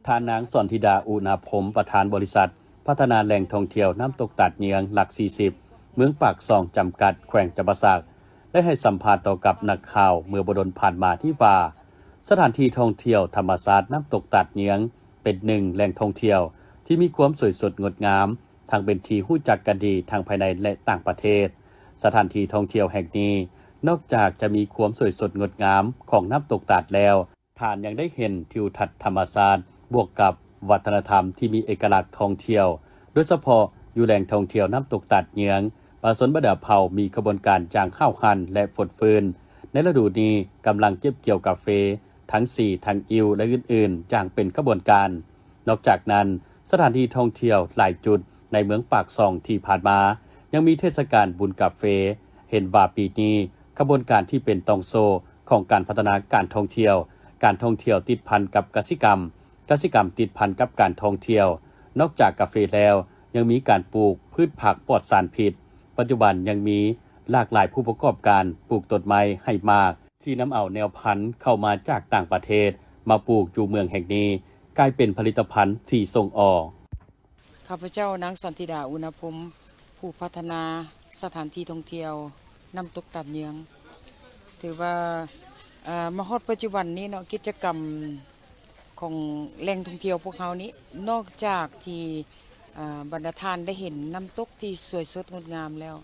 ທ່ານນາງ ສອນທິດາ ອຸນາພົມ ປະທານບໍລິສັດພັດທະນາແຫຼ່ງທ່ອງທ່ຽວນ້ຳຕົກຕາດເຍືອງ ຫຼັກສີ່ສິບ ເມືອງປາກຊ່ອງ ຈຳກັດ ແຂວງຈຳປາສັກ ໄດ້ໃຫ້ສຳພາດຕໍ່ກັບນັກຂ່າວເມື່ອບໍ່ດົນຜ່ານມານີ້ວ່າ ສະຖານທີ່ທ່ອງທ່ຽວທຳມະຊາດນ້ຳຕົກຕາດເຍືອງ ເປັນໜຶ່ງແຫຼ່ງທ່ອງທ່ຽວທີ່ມີຄວາມສວຍສົດງົດງາມ, ທັງເປັນທີ່ຮູ້ຈັກກັນດີທັງພາຍໃນ ແລະ ຕ່າງປະເທດ. ສະຖານທີ່ທ່ອງທ່ຽວແຫ່ງນີ້ ນອກຈາກຈະມີຄວາມສວຍສົດງົດງາມຂອງນ້ຳຕົກຕາດແລ້ວ, ທ່ານຍັງໄດ້ເຫັນທິວທັດທຳມະຊາດ ບວກກັບວັດທະນະທຳທີ່ມີເອກະລັກທ່ອງທ່ຽວ, ໂດຍສະເພາະຢູ່ແຫຼ່ງທ່ອງທ່ຽວນ້ຳຕົກຕາດເຍືອງ, ປະຊາຊົນບັນດາເຜົ່າມີຂະບວນການຢ່າງຫ້າວຫັນ ແລະ ຟົດຟື້ນ. ໃນລະດູນີ້ກຳລັງເກັບກ່ຽວກາເຟ ທັງສີ ທັງອິ້ວ ແລະ ອື່ນໆ ຢ່າງເປັນຂະບວນການ. ນອກຈາກນັ້ນ, ສະຖານທີ່ທ່ອງທ່ຽວຫຼາຍຈຸດໃນເມືອງປາກຊ່ອງທີ່ຜ່ານມາ ຍັງມີເທດສະການບຸນກາເຟ. ເຫັນວ່າປີນີ້ຂະບວນການທີ່ເປັນຕ່ອງໂສ້ຂອງການພັດທະນາການທ່ອງທ່ຽວ, ການທ່ອງທ່ຽວຕິດພັນກັບກະສິກຳ, ກະສິກຳຕິດພັນກັບການທ່ອງທ່ຽວ. ນອກຈາກກາເຟແລ້ວ ຍັງມີການປູກພືດຜັກປອດສານພິດ. ປັດຈຸບັນຍັງມີຫຼາກຫຼາຍຜູ້ປະກອບການປູກຕົ້ນໄມ້ໃຫ້ໝາກ ທີ່ນຳເອົາແນວພັນເຂົ້າມາຈາກຕ່າງປະເທດມາປູກຢູ່ເມືອງແຫ່ງນີ້ ກາຍເປັນຜະລິດຕະພັນທີ່ສົ່ງອອກ. ຂ້າພະເຈົ້າ ນາງ ສອນທິດາ ອຸນາພົມ ຜູ້ພັດທະນາສະຖານທີ່ທ່ອງທ່ຽວນ້ຳຕົກຕາດເຍືອງ ຖືວ່າ ເອີ ມາຮອດປັດຈຸບັນນີ້ເນາະ ກິດຈະກຳຂອງແຫຼ່ງທ່ອງທ່ຽວພວກເຮົານີ້ ນອກຈາກທີ່ ເອີ ບັນດາທ່ານໄດ້ເຫັນນ້ຳຕົກທີ່ສວຍສົດງົດງາມແລ້ວ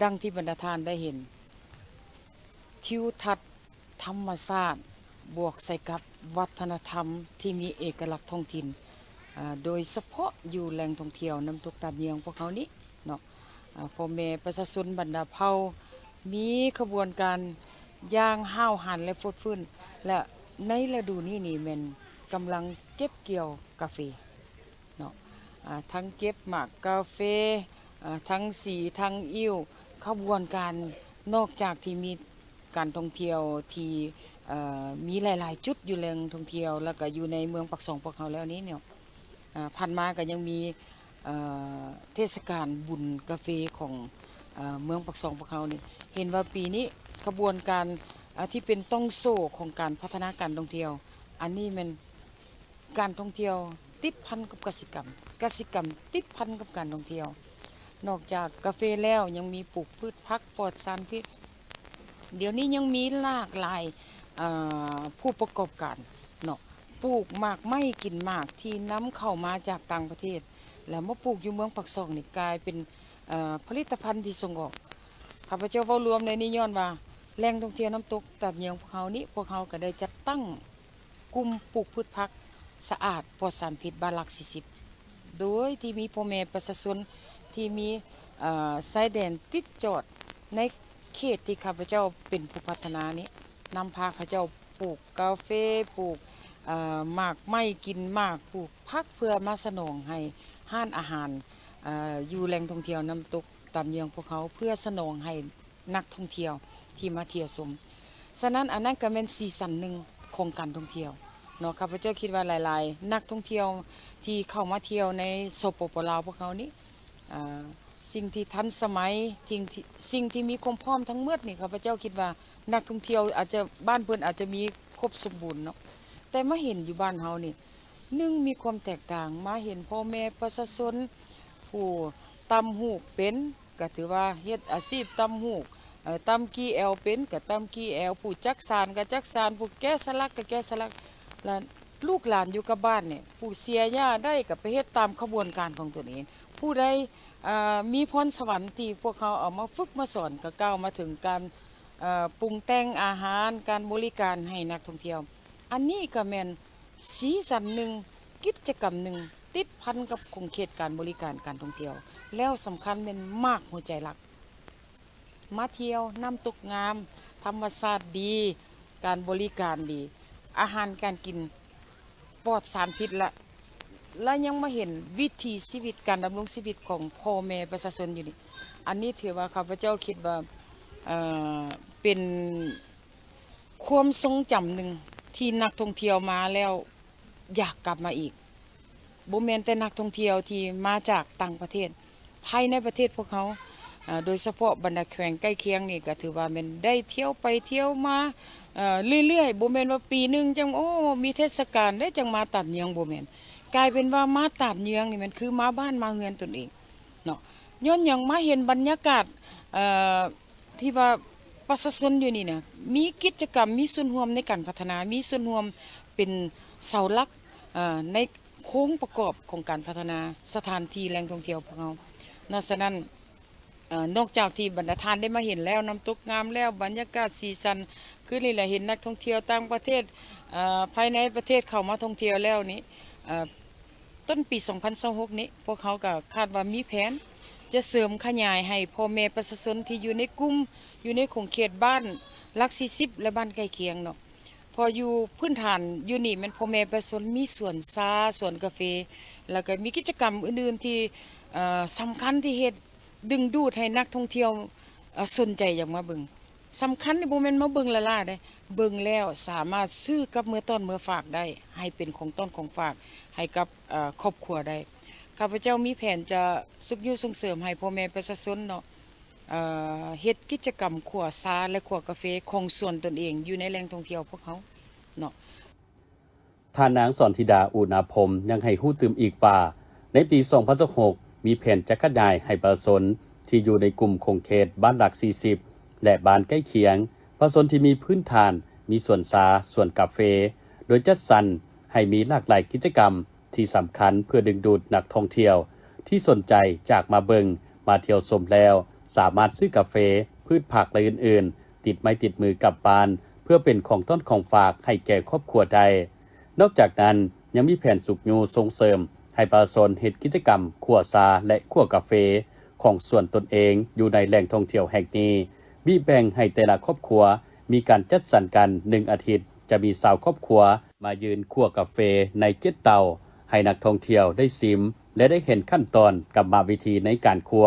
ດັ່ງທີ່ບັນດາທ່ານໄດ້ເຫັນ ທິວທັດທຳມະຊາດ ບວກໃສ່ກັບວັດທະນະທຳທີ່ມີເອກະລັກທ້ອງຖິ່ນ ອາ ໂດຍສະເພາະຢູ່ແຫຼ່ງທ່ອງທ່ຽວນ້ຳຕົກຕາດເຍືອງພວກເຮົານີ້ເນາະ ອາ ພໍ່ແມ່ປະຊາຊົນບັນດາເຜົ່າມີຂະບວນການຢ່າງຫ້າວຫັນ ແລະ ຟົດຟື້ນ ແລະ ໃນລະດູນີ້ນີ້ແມ່ນກຳລັງເກັບກ່ຽວກາເຟ ເນາະ ອາ ທັງເກັບໝາກກາເຟ ອາ ທັງສີ ທັງອິ້ວ ຂະບວນການ ນອກຈາກທີ່ມີການທ່ອງທ່ຽວທີ່ ເອີ ມີຫຼາຍໆຈຸດຢູ່ແຫຼ່ງທ່ອງທ່ຽວ ແລ້ວກະຢູ່ໃນເມືອງປາກຊ່ອງພວກເຮົາແລ້ວນີ້ເນາະ ອາ ຜ່ານມາກະຍັງມີ ເອີ ເທດສະການບຸນກາເຟຂອງ ເອີ ເມືອງປາກຊ່ອງພວກເຮົານີ້ ເຫັນວ່າປີນີ້ຂະບວນການ ອາ ທີ່ເປັນຕ່ອງໂສ້ຂອງການພັດທະນາການທ່ອງທ່ຽວ ອັນນີ້ແມ່ນ ການທ່ອງທ່ຽວຕິດພັນກັບກະສິກຳ, ກະສິກຳຕິດພັນກັບການທ່ອງທ່ຽວ. ນອກຈາກກາເຟແລ້ວ ຍັງມີປູກພືດຜັກປອດສານພິດ. ດຽວນີ້ຍັງມີຫຼາກຫຼາຍ ເອີ ຜູ້ປະກອບການເນາະ ປູກໝາກໄມ້ກິນໝາກທີ່ນຳເຂົ້າມາຈາກຕ່າງປະເທດ ແລ້ວມາປູກຢູ່ເມືອງປາກຊ່ອງນີ້ ກາຍເປັນ ເອີ ຜະລິດຕະພັນທີ່ສົ່ງອອກ. ຂ້າພະເຈົ້າເວົ້າລວມໃນນີ້ຍ້ອນວ່າ ແຫຼ່ງທ່ອງທ່ຽວນ້ຳຕົກຕາດເຍືອງພວກເຮົານີ້ ພວກເຮົາກະໄດ້ຈັດຕັ້ງ ກຸ່ມປູກພືດຜັກສະອາດປອດສານພິດ ບ້ານຫຼັກສີ່ສິບ ໂດຍທີ່ມີພໍ່ແມ່ປະຊາຊົນທີ່ມີ ເອີ ຊາຍແດນຕິດຈອດໃນເຂດທີ່ຂ້າພະເຈົ້າເປັນຜູ້ພັດທະນານີ້ ນຳພາເຂົາເຈົ້າປູກກາເຟ ປູກ ເອີ ໝາກໄມ້ກິນໝາກ ປູກຜັກເພື່ອມາສະໜອງໃຫ້ຮ້ານອາຫານ ເອີ ຢູ່ແຫຼ່ງທ່ອງທ່ຽວນ້ຳຕົກຕາດເຍືອງພວກເຮົາ ເພື່ອສະໜອງໃຫ້ ນັກທ່ອງທ່ຽວທີ່ມາທ່ຽວຊົມ. ສະນັ້ນ ອັນນັ້ນກະແມ່ນສີສັນໜຶ່ງຂອງການທ່ອງທ່ຽວເນາະ. ຂ້າພະເຈົ້າຄິດວ່າຫຼາຍໆນັກທ່ອງທ່ຽວທີ່ເຂົ້າມາທ່ຽວໃນ ສປປ ລາວ ພວກເຮົານີ້ ເອີ ສິ່ງທີ່ທັນສະໄໝ ສິ່ງທີ່ ສິ່ງທີ່ມີຄວາມພ້ອມທັງໝົດນີ້ ຂ້າພະເຈົ້າຄິດວ່ານັກທ່ອງທ່ຽວອາດຈະ ບ້ານເພິ່ນອາດຈະມີຄົບສົມບູນເນາະ ແຕ່ມາເຫັນຢູ່ບ້ານເຮົານີ້ ໜຶ່ງ ມີຄວາມແຕກຕ່າງ ມາເຫັນພໍ່ແມ່ປະຊາຊົນຜູ້ຕ່ຳຫູກເປັນ ກະຖືວ່າເຮັດອາຊີບຕ່ຳຫູກ ເອີ ຕ່ຳກີ່ແອວເປັນກະຕ່ຳກີ່ແອວ ຜູ້ຈັກສານກະຈັກສານ ຜູ້ແກະສະຫຼັກກະແກະສະຫຼັກ ລະລູກຫຼານຢູ່ກັບບ້ານນີ້ ຜູ້ເສຍຫຍ້າໄດ້ກະໄປເຮັດຕາມຂະບວນການຂອງຕົນເອງ ຜູ້ໃດ ເອີ ມີພອນສະຫວັນທີ່ພວກເຮົາເອົາມາຝຶກມາສອນ ກະກ່າວມາເຖິງການ ເອີ ປຸງແຕ່ງອາຫານ ການບໍລິການໃຫ້ນັກທ່ອງທ່ຽວ ອັນນີ້ກະແມ່ນ ສີສັນໜຶ່ງ ກິດຈະກຳໜຶ່ງ ຕິດພັນກັບຂົງເຂດການບໍລິການການທ່ອງທ່ຽວ ແລ້ວສຳຄັນແມ່ນໝາກຫົວໃຈຫຼັກ ມາທ່ຽວ ນ້ຳຕົກງາມ ທຳມະຊາດດີ ການບໍລິການດີ ອາຫານການກິນປອດສານພິດ ລະ ລະຍັງມາເຫັນວິຖີຊີວິດ ການດຳລົງຊີວິດຂອງພໍ່ແມ່ປະຊາຊົນຢູ່ນີ້ ອັນນີ້ຖືວ່າຂ້າພະເຈົ້າຄິດວ່າ ເອີ ເປັນ ຄວາມຊົງຈຳໜຶ່ງທີ່ນັກທ່ອງທ່ຽວມາແລ້ວຢາກກັບມາອີກ. ບໍ່ແມ່ນແຕ່ນັກທ່ອງທ່ຽວທີ່ມາຈາກຕ່າງປະເທດ, ພາຍໃນປະເທດພວກເຮົາ ເອີ ໂດຍສະເພາະບັນດາແຂວງໃກ້ຄຽງນີ້ ກໍຖືວ່າແມ່ນໄດ້ທ່ຽວໄປທ່ຽວມາ ເອີ ເລື້ອຍໆ, ບໍ່ແມ່ນວ່າປີໜຶ່ງຈັ່ງ ໂອ້ ມີເທດສະການເດ້ຈັ່ງມາຕາດເຍືອງ, ບໍ່ແມ່ນ. ກາຍເປັນວ່າມາຕາດເຍືອງນີ້ແມ່ນຄືມາບ້ານມາເຮືອນຕົນເອງເນາະ. ຍ້ອນຫຍັງ? ມາເຫັນບັນຍາກາດ ເອີ ທີ່ວ່າປະຊາຊົນຢູ່ນີ້ນະ ມີກິດຈະກຳ ມີສ່ວນຮ່ວມໃນການພັດທະນາ, ມີສ່ວນຮ່ວມເປັນເສົາຫຼັກ ເອີ ໃນໂຄງປະກອບຂອງການພັດທະນາສະຖານທີ່ແຫຼ່ງທ່ອງທ່ຽວພວກເຮົາເນາະ. ສະນັ້ນ ເອີ ນອກຈາກທີ່ບັນດາທ່ານໄດ້ມາເຫັນແລ້ວ ນ້ຳຕົກງາມແລ້ວ ບັນຍາກາດສີສັນ ຄືນີ້ແຫຼະ ເຫັນນັກທ່ອງທ່ຽວຕ່າງປະເທດ ເອີ ພາຍໃນປະເທດເຂົ້າມາທ່ອງທ່ຽວແລ້ວນີ້ ເອີ ຕົ້ນປີສອງພັນຊາວຫົກນີ້ ພວກເຮົາກໍຄາດວ່າມີແຜນຈະເສີມຂະຫຍາຍໃຫ້ພໍ່ແມ່ປະຊາຊົນທີ່ຢູ່ໃນກຸ່ມ ຢູ່ໃນຂົງເຂດບ້ານຫຼັກສີ່ສິບ ແລະ ບ້ານໃກ້ຄຽງເນາະ. ເພາະຢູ່ພື້ນຖານຢູ່ນີ້ແມ່ນພໍ່ແມ່ປະຊາຊົນມີສວນຊາ ສວນກາເຟ ແລ້ວກໍມີກິດຈະກຳອື່ນໆທີ່ ເອີ ສຳຄັນທີ່ເຮັດດຶງດູດໃຫ້ນັກທ່ອງທ່ຽວ ເອີ ສົນໃຈຢາກມາເບິ່ງ. ສຳຄັນນີ້ບໍ່ແມ່ນມາເບິ່ງລ້າໆເດ້ ເບິ່ງແລ້ວສາມາດຊື້ກັບເມືອຕ້ອນເມືອຝາກໄດ້ ໃຫ້ເປັນຂອງຕ້ອນຂອງຝາກໃຫ້ກັບ ເອີ ຄອບຄົວໄດ້. ຂ້າພະເຈົ້າມີແຜນຈະຊຸກຍູ້ສົ່ງເສີມໃຫ້ພໍ່ແມ່ປະຊາຊົນເນາະ ເອີ ເຮັດກິດຈະກຳຂົ້ວຊາ ແລະ ຂົ້ວກາເຟຂອງສວນຕົນເອງຢູ່ໃນແຫຼ່ງທ່ອງທ່ຽວພວກເຮົາເນາະ. ທ່ານນາງ ສອນທິດາ ອຸນາພົມ ຍັງໃຫ້ຮູ້ຕື່ມອີກວ່າ ໃນປີສອງພັນຊາວຫົກ ມີແຜນຈະຂະຫຍາຍໃຫ້ປະຊາຊົນທີ່ຢູ່ໃນກຸ່ມຂົງເຂດບ້ານຫຼັກສີ່ສິບ ແລະ ບ້ານໃກ້ຄຽງ, ປະຊາຊົນທີ່ມີພື້ນຖານມີສວນຊາ, ສວນກາເຟ, ໂດຍຈັດສັນໃຫ້ມີຫຼາກຫຼາຍກິດຈະກຳ ທີ່ສຳຄັນເພື່ອດຶງດູດນັກທ່ອງທ່ຽວທີ່ສົນໃຈຈາກມາເບິ່ງ, ມາທ່ຽວຊົມແລ້ວ ສາມາດຊື້ກາເຟ, ພືດຜັກ ແລະ ອື່ນໆ ຕິດໄມ້ຕິດມືກັບບ້ານ ເພື່ອເປັນຂອງຕ້ອນຂອງຝາກໃຫ້ແກ່ຄອບຄົວໄດ້. ນອກຈາກນັ້ນ ຍັງມີແຜນຊຸກຍູ້ສົ່ງເສີມໃຫ້ປະຊາຊົນເຮັດກິດຈະກຳຂົ້ວຊາ ແລະ ຂົ້ວກາເຟຂອງສວນຕົນເອງຢູ່ໃນແຫຼ່ງທ່ອງທ່ຽວແຫ່ງນີ້, ບີແບ່ງໃຫ້ແຕ່ລະຄອບຄົວມີການຈັດສັນກັນ ໜຶ່ງອາທິດຈະມີຊາວຄອບຄົວ ມາຢືນຂົ້ວກາເຟໃນເຈັດເຕົາ ໃຫ້ນັກທ່ອງທ່ຽວໄດ້ຊິມ ແລະ ໄດ້ເຫັນຂັ້ນຕອນກຳມະວິທີໃນການຂົ້ວ,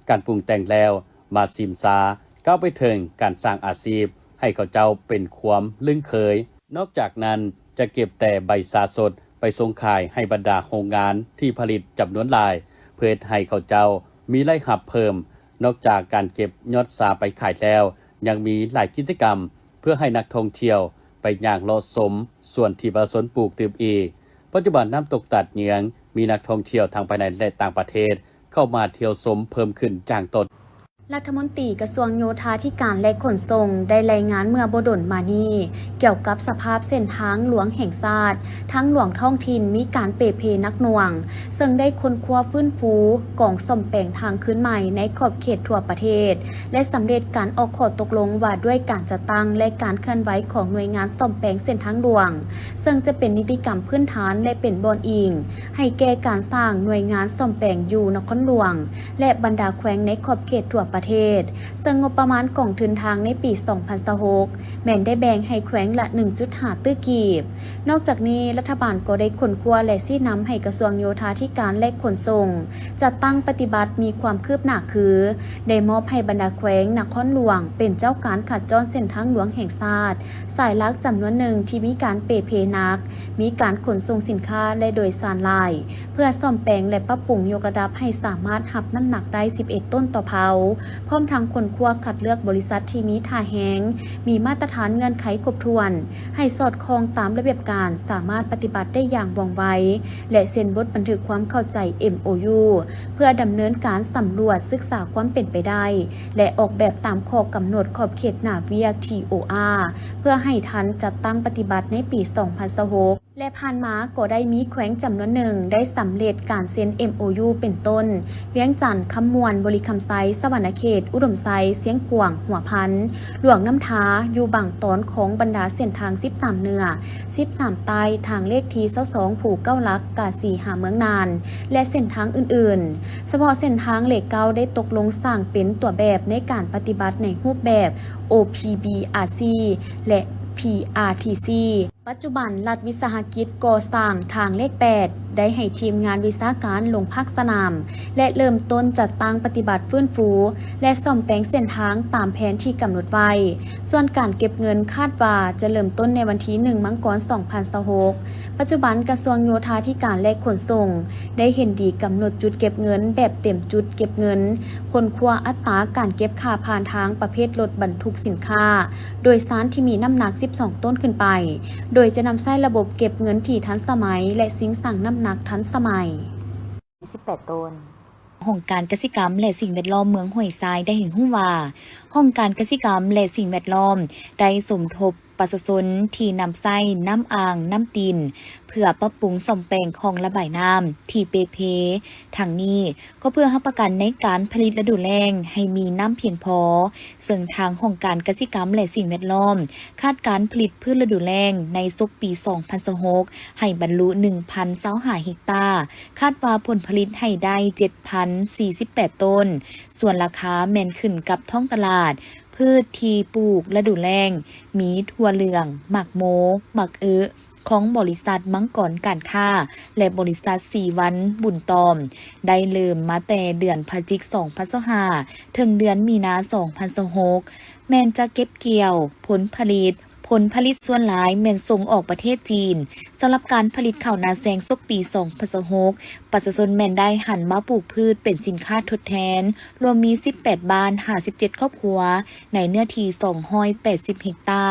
ການປຸງແຕ່ງແລ້ວມາຊິມຊາ, ກ້າວໄປເຖິງການສ້າງອາຊີບໃຫ້ເຂົາເຈົ້າເປັນຄວາມລຶ້ງເຄີຍ. ນອກຈາກນັ້ນ ຈະເກັບແຕ່ໃບຊາສົດໄປສົ່ງຂາຍໃຫ້ບັນດາໂຮງງານທີ່ຜະລິດຈຳນວນຫຼາຍ ເພື່ອເຮັດໃຫ້ເຂົາເຈົ້າມີລາຍຮັບເພີ່ມ. ນອກຈາກການເກັບຍອດຊາໄປຂາຍແລ້ວ ຍັງມີຫຼາຍກິດຈະກຳ ເພື່ອໃຫ້ນັກທ່ອງທ່ຽວໄປຍ່າງເລາະຊົມສວນທີ່ປະຊາຊົນປູກຕື່ມອີກ. ປັດຈຸບັນນ້ຳຕົກຕາດເຍືອງ ມີນັກທ່ອງທ່ຽວທັງພາຍໃນ ແລະ ຕ່າງປະເທດເຂົ້າມາທ່ຽວຊົມເພີ່ມຂຶ້ນຢ່າງຕໍ່ເນື່ອງ. ລັດຖະມົນຕີກະຊວງໂຍທາທິການ ແລະ ຂົນສົ່ງ ໄດ້ລາຍງານເມື່ອບໍ່ດົນມານີ້ ກ່ຽວກັບສະພາບເສັ້ນທາງຫຼວງແຫ່ງຊາດ, ທາງຫຼວງທ້ອງຖິ່ນມີການເປ່ເພໜັກໜ່ວງ, ເຊິ່ງໄດ້ຄົ້ນຄວ້າຟື້ນຟູກອງສ້ອມແປງທາງຄືນໃໝ່ໃນຂອບເຂດທົ່ວປະເທດ ແລະ ສຳເລັດການອອກຂໍ້ຕົກລົງວ່າດ້ວຍການຈັດຕັ້ງ ແລະ ການເຄື່ອນໄຫວຂອງໜ່ວຍງານສ້ອມແປງເສັ້ນທາງຫຼວງ, ເຊິ່ງຈະເປັນນິຕິກຳພື້ນຖານ ແລະ ເປັນບ່ອນອີງໃຫ້ແກ່ການສ້າງໜ່ວຍງານສ້ອມແປງຢູ່ນະຄອນຫຼວງ ແລະ ບັນດາແຂວງໃນຂອບເຂດທົ່ວປະເທດ, ເຊິ່ງງົບປະມານກອງທຶນທາງໃນປີສອງພັນຊາວຫົກ ແມ່ນໄດ້ແບ່ງໃຫ້ແຂວງລະໜຶ່ງຈຸດຫ້າຕື້ກີບ. ນອກຈາກນີ້, ລັດຖະບານກໍໄດ້ຄົ້ນຄວ້າ ແລະ ຊີ້ນຳໃຫ້ກະຊວງໂຍທາທິການ ແລະ ຂົນສົ່ງ ຈັດຕັ້ງປະຕິບັດມີຄວາມຄືບໜ້າຄື ໄດ້ມອບໃຫ້ບັນດາແຂວງນະຄອນຫຼວງເປັນເຈົ້າການຂັດຈ້ອນເສັ້ນທາງຫຼວງແຫ່ງຊາດ ສາຍຫຼັກຈຳນວນໜຶ່ງທີ່ມີການເປ່ເພໜັກ, ມີການຂົນສົ່ງສິນຄ້າ ແລະ ໂດຍສານຫຼາຍ, ເພື່ອສ້ອມແປງ ແລະ ປັບປຸງຍົກລະດັບໃຫ້ສາມາດຮັບນ້ຳໜັກໄດ້ສິບເອັດໂຕນຕໍ່ເພົາ, ພ້ອມທັງຄົ້ນຄວ້າຄັດເລືອກບໍລິສັດທີ່ມີທ່າແຮງ, ມີມາດຕະຖານເງື່ອນໄຂຄົບຖ້ວນ, ໃຫ້ສອດຄ່ອງຕາມລະບຽບການ, ສາມາດປະຕິບັດໄດ້ຢ່າງວ່ອງໄວ ແລະ ເຊັນບົດບັນທຶກຄວາມເຂົ້າໃຈ ເອັມໂອຢູ ເພື່ອດຳເນີນການສຳຫຼວດສຶກສາຄວາມເປັນໄປໄດ້ ແລະ ອອກແບບຕາມຂໍ້ກຳນົດຂອບເຂດໜ້າວຽກ ທີໂອອາ ເພື່ອໃຫ້ທັນຈັດຕັ້ງປະຕິບັດໃນປີສອງພັນຊາວຫົກ ແລະ ຜ່ານມາກໍໄດ້ມີແຂວງຈຳນວນໜຶ່ງໄດ້ສຳເລັດການເຊັນ ເອັມໂອຢູ ເປັນຕົ້ນ ວຽງຈັນ, ຄຳມ່ວນ, ບໍລິຄຳໄຊ, ສະຫວັນນະເຂດ, ອຸດົມໄຊ, ຊຽງຂວາງ, ຫົວພັນ, ຫຼວງນ້ຳທາ ຢູ່ບາງຕອນຂອງບັນດາເສັ້ນທາງສິບສາມເໜືອ, ສິບສາມໃຕ້, ທາງເລກທີຊາວສອງ ພູເກົ້າຫຼັກ, ກາສີຫາເມືອງນານ ແລະ ເສັ້ນທາງອື່ນໆ. ສະເພາະເສັ້ນທາງເລກເກົ້າໄດ້ຕົກລົງສ້າງເປັນຕົວແບບໃນການປະຕິບັດໃນຮູບແບບ ໂອ ພີ ບີ ອາ ຊີ ແລະ ພີ ອາ ທີ ຊີ. ປັດຈຸບັນ, ລັດວິສາຫະກິດກໍ່ສ້າງທາງເລກແປດ ໄດ້ໃຫ້ທີມງານວິຊາການລົງພາກສະໜາມ ແລະ ເລີ່ມຕົ້ນຈັດຕັ້ງປະຕິບັດຟື້ນຟູ ແລະ ສ້ອມແປງເສັ້ນທາງຕາມແຜນທີ່ກຳນົດໄວ້. ສ່ວນການເກັບເງິນຄາດວ່າຈະເລີ່ມຕົ້ນໃນວັນທີໜຶ່ງ ມັງກອນ ສອງພັນຊາວຫົກ. ປັດຈຸບັນ, ກະຊວງໂຍທາທິການ ແລະ ຂົນສົ່ງ ໄດ້ເຫັນດີກຳນົດຈຸດເກັບເງິນແບບເຕັມຈຸດເກັບເງິນ, ຄົ້ນຄວ້າອັດຕາການເກັບຄ່າຜ່ານທາງປະເພດລົດບັນທຸກສິນຄ້າໂດຍສານທີ່ມີນ້ຳໜັກສິບສອງໂຕນຂຶ້ນໄປ, ໂດຍຈະນຳໃຊ້ລະບົບເກັບເງິນທີ່ທັນສະໄໝ ແລະ ຊິງຊັ່ງນ້ຳໜັກທັນສະໄໝ. ສິບແປດໂຕນ. ຫ້ອງການກະສິກຳ ແລະ ສິ່ງແວດລ້ອມເມືອງຫ້ວຍຊາຍໄດ້ໃຫ້ຮູ້ວ່າ, ຫ້ອງການກະສິກຳ ແລະ ສິ່ງແວດລ້ອມໄດ້ສົມທົບ ປະຊາຊົນທີ່ນຳໃຊ້ນ້ຳອ່າງນ້ຳຕີນ ເພື່ອປັບປຸງສ້ອມແປງຄອງລະບາຍນ້ຳທີ່ເປ່ເພ. ທັງນີ້ກໍເພື່ອຮັບປະກັນໃນການຜະລິດລະດູແລ້ງໃຫ້ມີນ້ຳພຽງພໍ, ເຊິ່ງທາງຫ້ອງການກະສິກຳ ແລະ ສິ່ງແວດລ້ອມ ຄາດການຜະລິດພືດລະດູແລ້ງໃນສົກປີສອງພັນຊາວຫົກ ໃຫ້ບັນລຸໜຶ່ງພັນຊາວຫ້າເຮັກຕາ, ຄາດວ່າຜົນຜະລິດໃຫ້ໄດ້ເຈັດພັນສີ່ສິບແປດໂຕນ, ສ່ວນລາຄາແມ່ນຂຶ້ນກັບທ້ອງຕະຫຼາດ. ພືດທີ່ປູກລະດູແລ້ງ ມີຖົ່ວເຫຼືອງ, ໝາກໂມ, ໝາກອຶ ຂອງບໍລິສັດມັງກອນການຄ້າ ແລະ ບໍລິສັດສີວັນບຸນຕອມ ໄດ້ເລີ່ມມາແຕ່ເດືອນພະຈິກ ສອງພັນຊາວຫ້າ ເຖິງເດືອນມີນາ ສອງພັນຊາວຫົກ ແມ່ນຈະເກັບກ່ຽວຜົນຜະລິດ. ຜົນຜະລິດສ່ວນຫຼາຍແມ່ນສົ່ງອອກປະເທດຈີນ. ສຳລັບການຜະລິດເຂົ້ານາແຊງສົກປີສອງພັນຊາວຫົກ ປະຊາຊົນແມ່ນໄດ້ຫັນມາປູກພືດເປັນສິນຄ້າທົດແທນ, ລວມມີສິບແປດບ້ານ ຫ້າສິບເຈັດຄອບຄົວ ໃນເນື້ອທີ່ສອງຮ້ອຍແປດສິບເຮັກຕາ.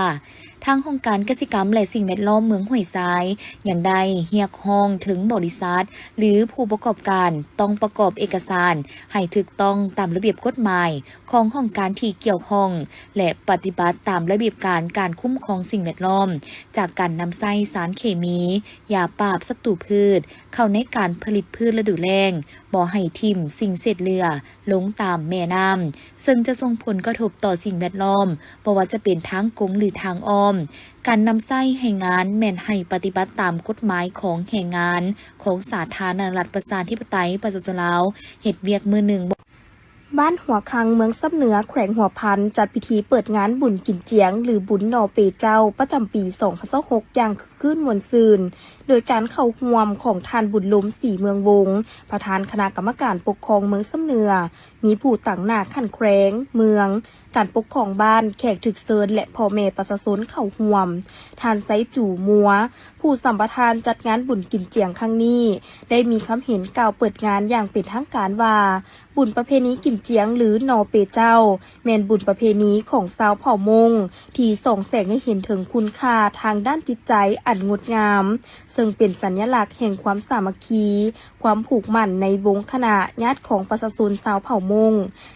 ທາງຫ້ອງການກະສິກຳ ແລະ ສິ່ງແວດລ້ອມເມືອງຫ້ວຍຊາຍ ຍັງໄດ້ຮຽກຮ້ອງເຖິງບໍລິສັດ ຫຼື ຜູ້ປະກອບການ ຕ້ອງປະກອບເອກະສານໃຫ້ຖືກຕ້ອງຕາມລະບຽບກົດໝາຍ ຂອງຫ້ອງການທີ່ກ່ຽວຂ້ອງ ແລະ ປະຕິບັດຕາມລະບຽບການ ການຄຸ້ມຄອງສິ່ງແວດລ້ອມ ຈາກການນຳໃຊ້ສານເຄມີ, ຢາປາບສັດຕູພືດ ເຂົ້າໃນການຜະລິດພືດລະດູແລ້ງ, ບໍ່ໃຫ້ຖິ້ມສິ່ງເສດເຫຼືອລົງຕາມແມ່ນ້ຳ, ເຊິ່ງຈະສົ່ງຜົນກະທົບຕໍ່ສິ່ງແວດລ້ອມ, ບໍ່ວ່າຈະເປັນທາງກົງ ຫຼື ທາງອ້ອມ. ການນຳໃຊ້ແຮງງານແມ່ນໃຫ້ປະຕິບັດຕາມກົດໝາຍຂອງແຮງງານຂອງສາທາລະນະລັດ ປະຊາທິປະໄຕ ປະຊາຊົນລາວ ເຮັດວຽກມື້ໜຶ່ງ. ບ້ານຫົວຄັງ ເມືອງຊຳເໜືອ ແຂວງຫົວພັນ ຈັດພິທີເປີດງານບຸນກິນຈຽງ ຫຼື ບຸນໜໍ່ເປເຈົ້າ ປະຈຳປີສອງພັນຊາວຫົກ ຢ່າງຄຶກຄື້ນມ່ວນຊື່ນ ໂດຍການເຂົ້າຮ່ວມຂອງທ່ານ ບຸນລົມ ສີເມືອງວົງ ປະທານຄະນະກຳມະການປົກຄອງເມືອງຊຳເໜືອ, ມີຜູ້ຕາງໜ້າຂັ້ນແຂວງ, ເມືອງ, ການປົກຄອງບ້ານ, ແຂກຖືກເຊີນ ແລະ ພໍ່ແມ່ປະຊາຊົນເຂົ້າຮ່ວມ. ທ່ານ ໄຊຈູ ມົວ ຜູ້ສຳປະທານຈັດງານບຸນກິນຈຽງຄັ້ງນີ້ ໄດ້ມີຄຳເຫັນກ່າວເປີດງານຢ່າງເປັນທາງການວ່າ, ບຸນປະເພນີກິນຈຽງ ຫຼື ໜໍ່ເປເຈົ້າ ແມ່ນບຸນປະເພນີຂອງຊາວເຜົ່າມົ້ງ ທີ່ສ່ອງແສງໃຫ້ເຫັນເຖິງຄຸນຄ່າທາງດ້ານຈິດໃຈອັນງົດງາມ, ເຊິ່ງເປັນສັນຍະລັກແຫ່ງຄວາມສາມັກຄີ, ຄວາມຜູກໝັ້ນໃນວົງຄະນະຍາດຂອງປະຊາຊົນຊາວເຜົ່າມົ້ງ,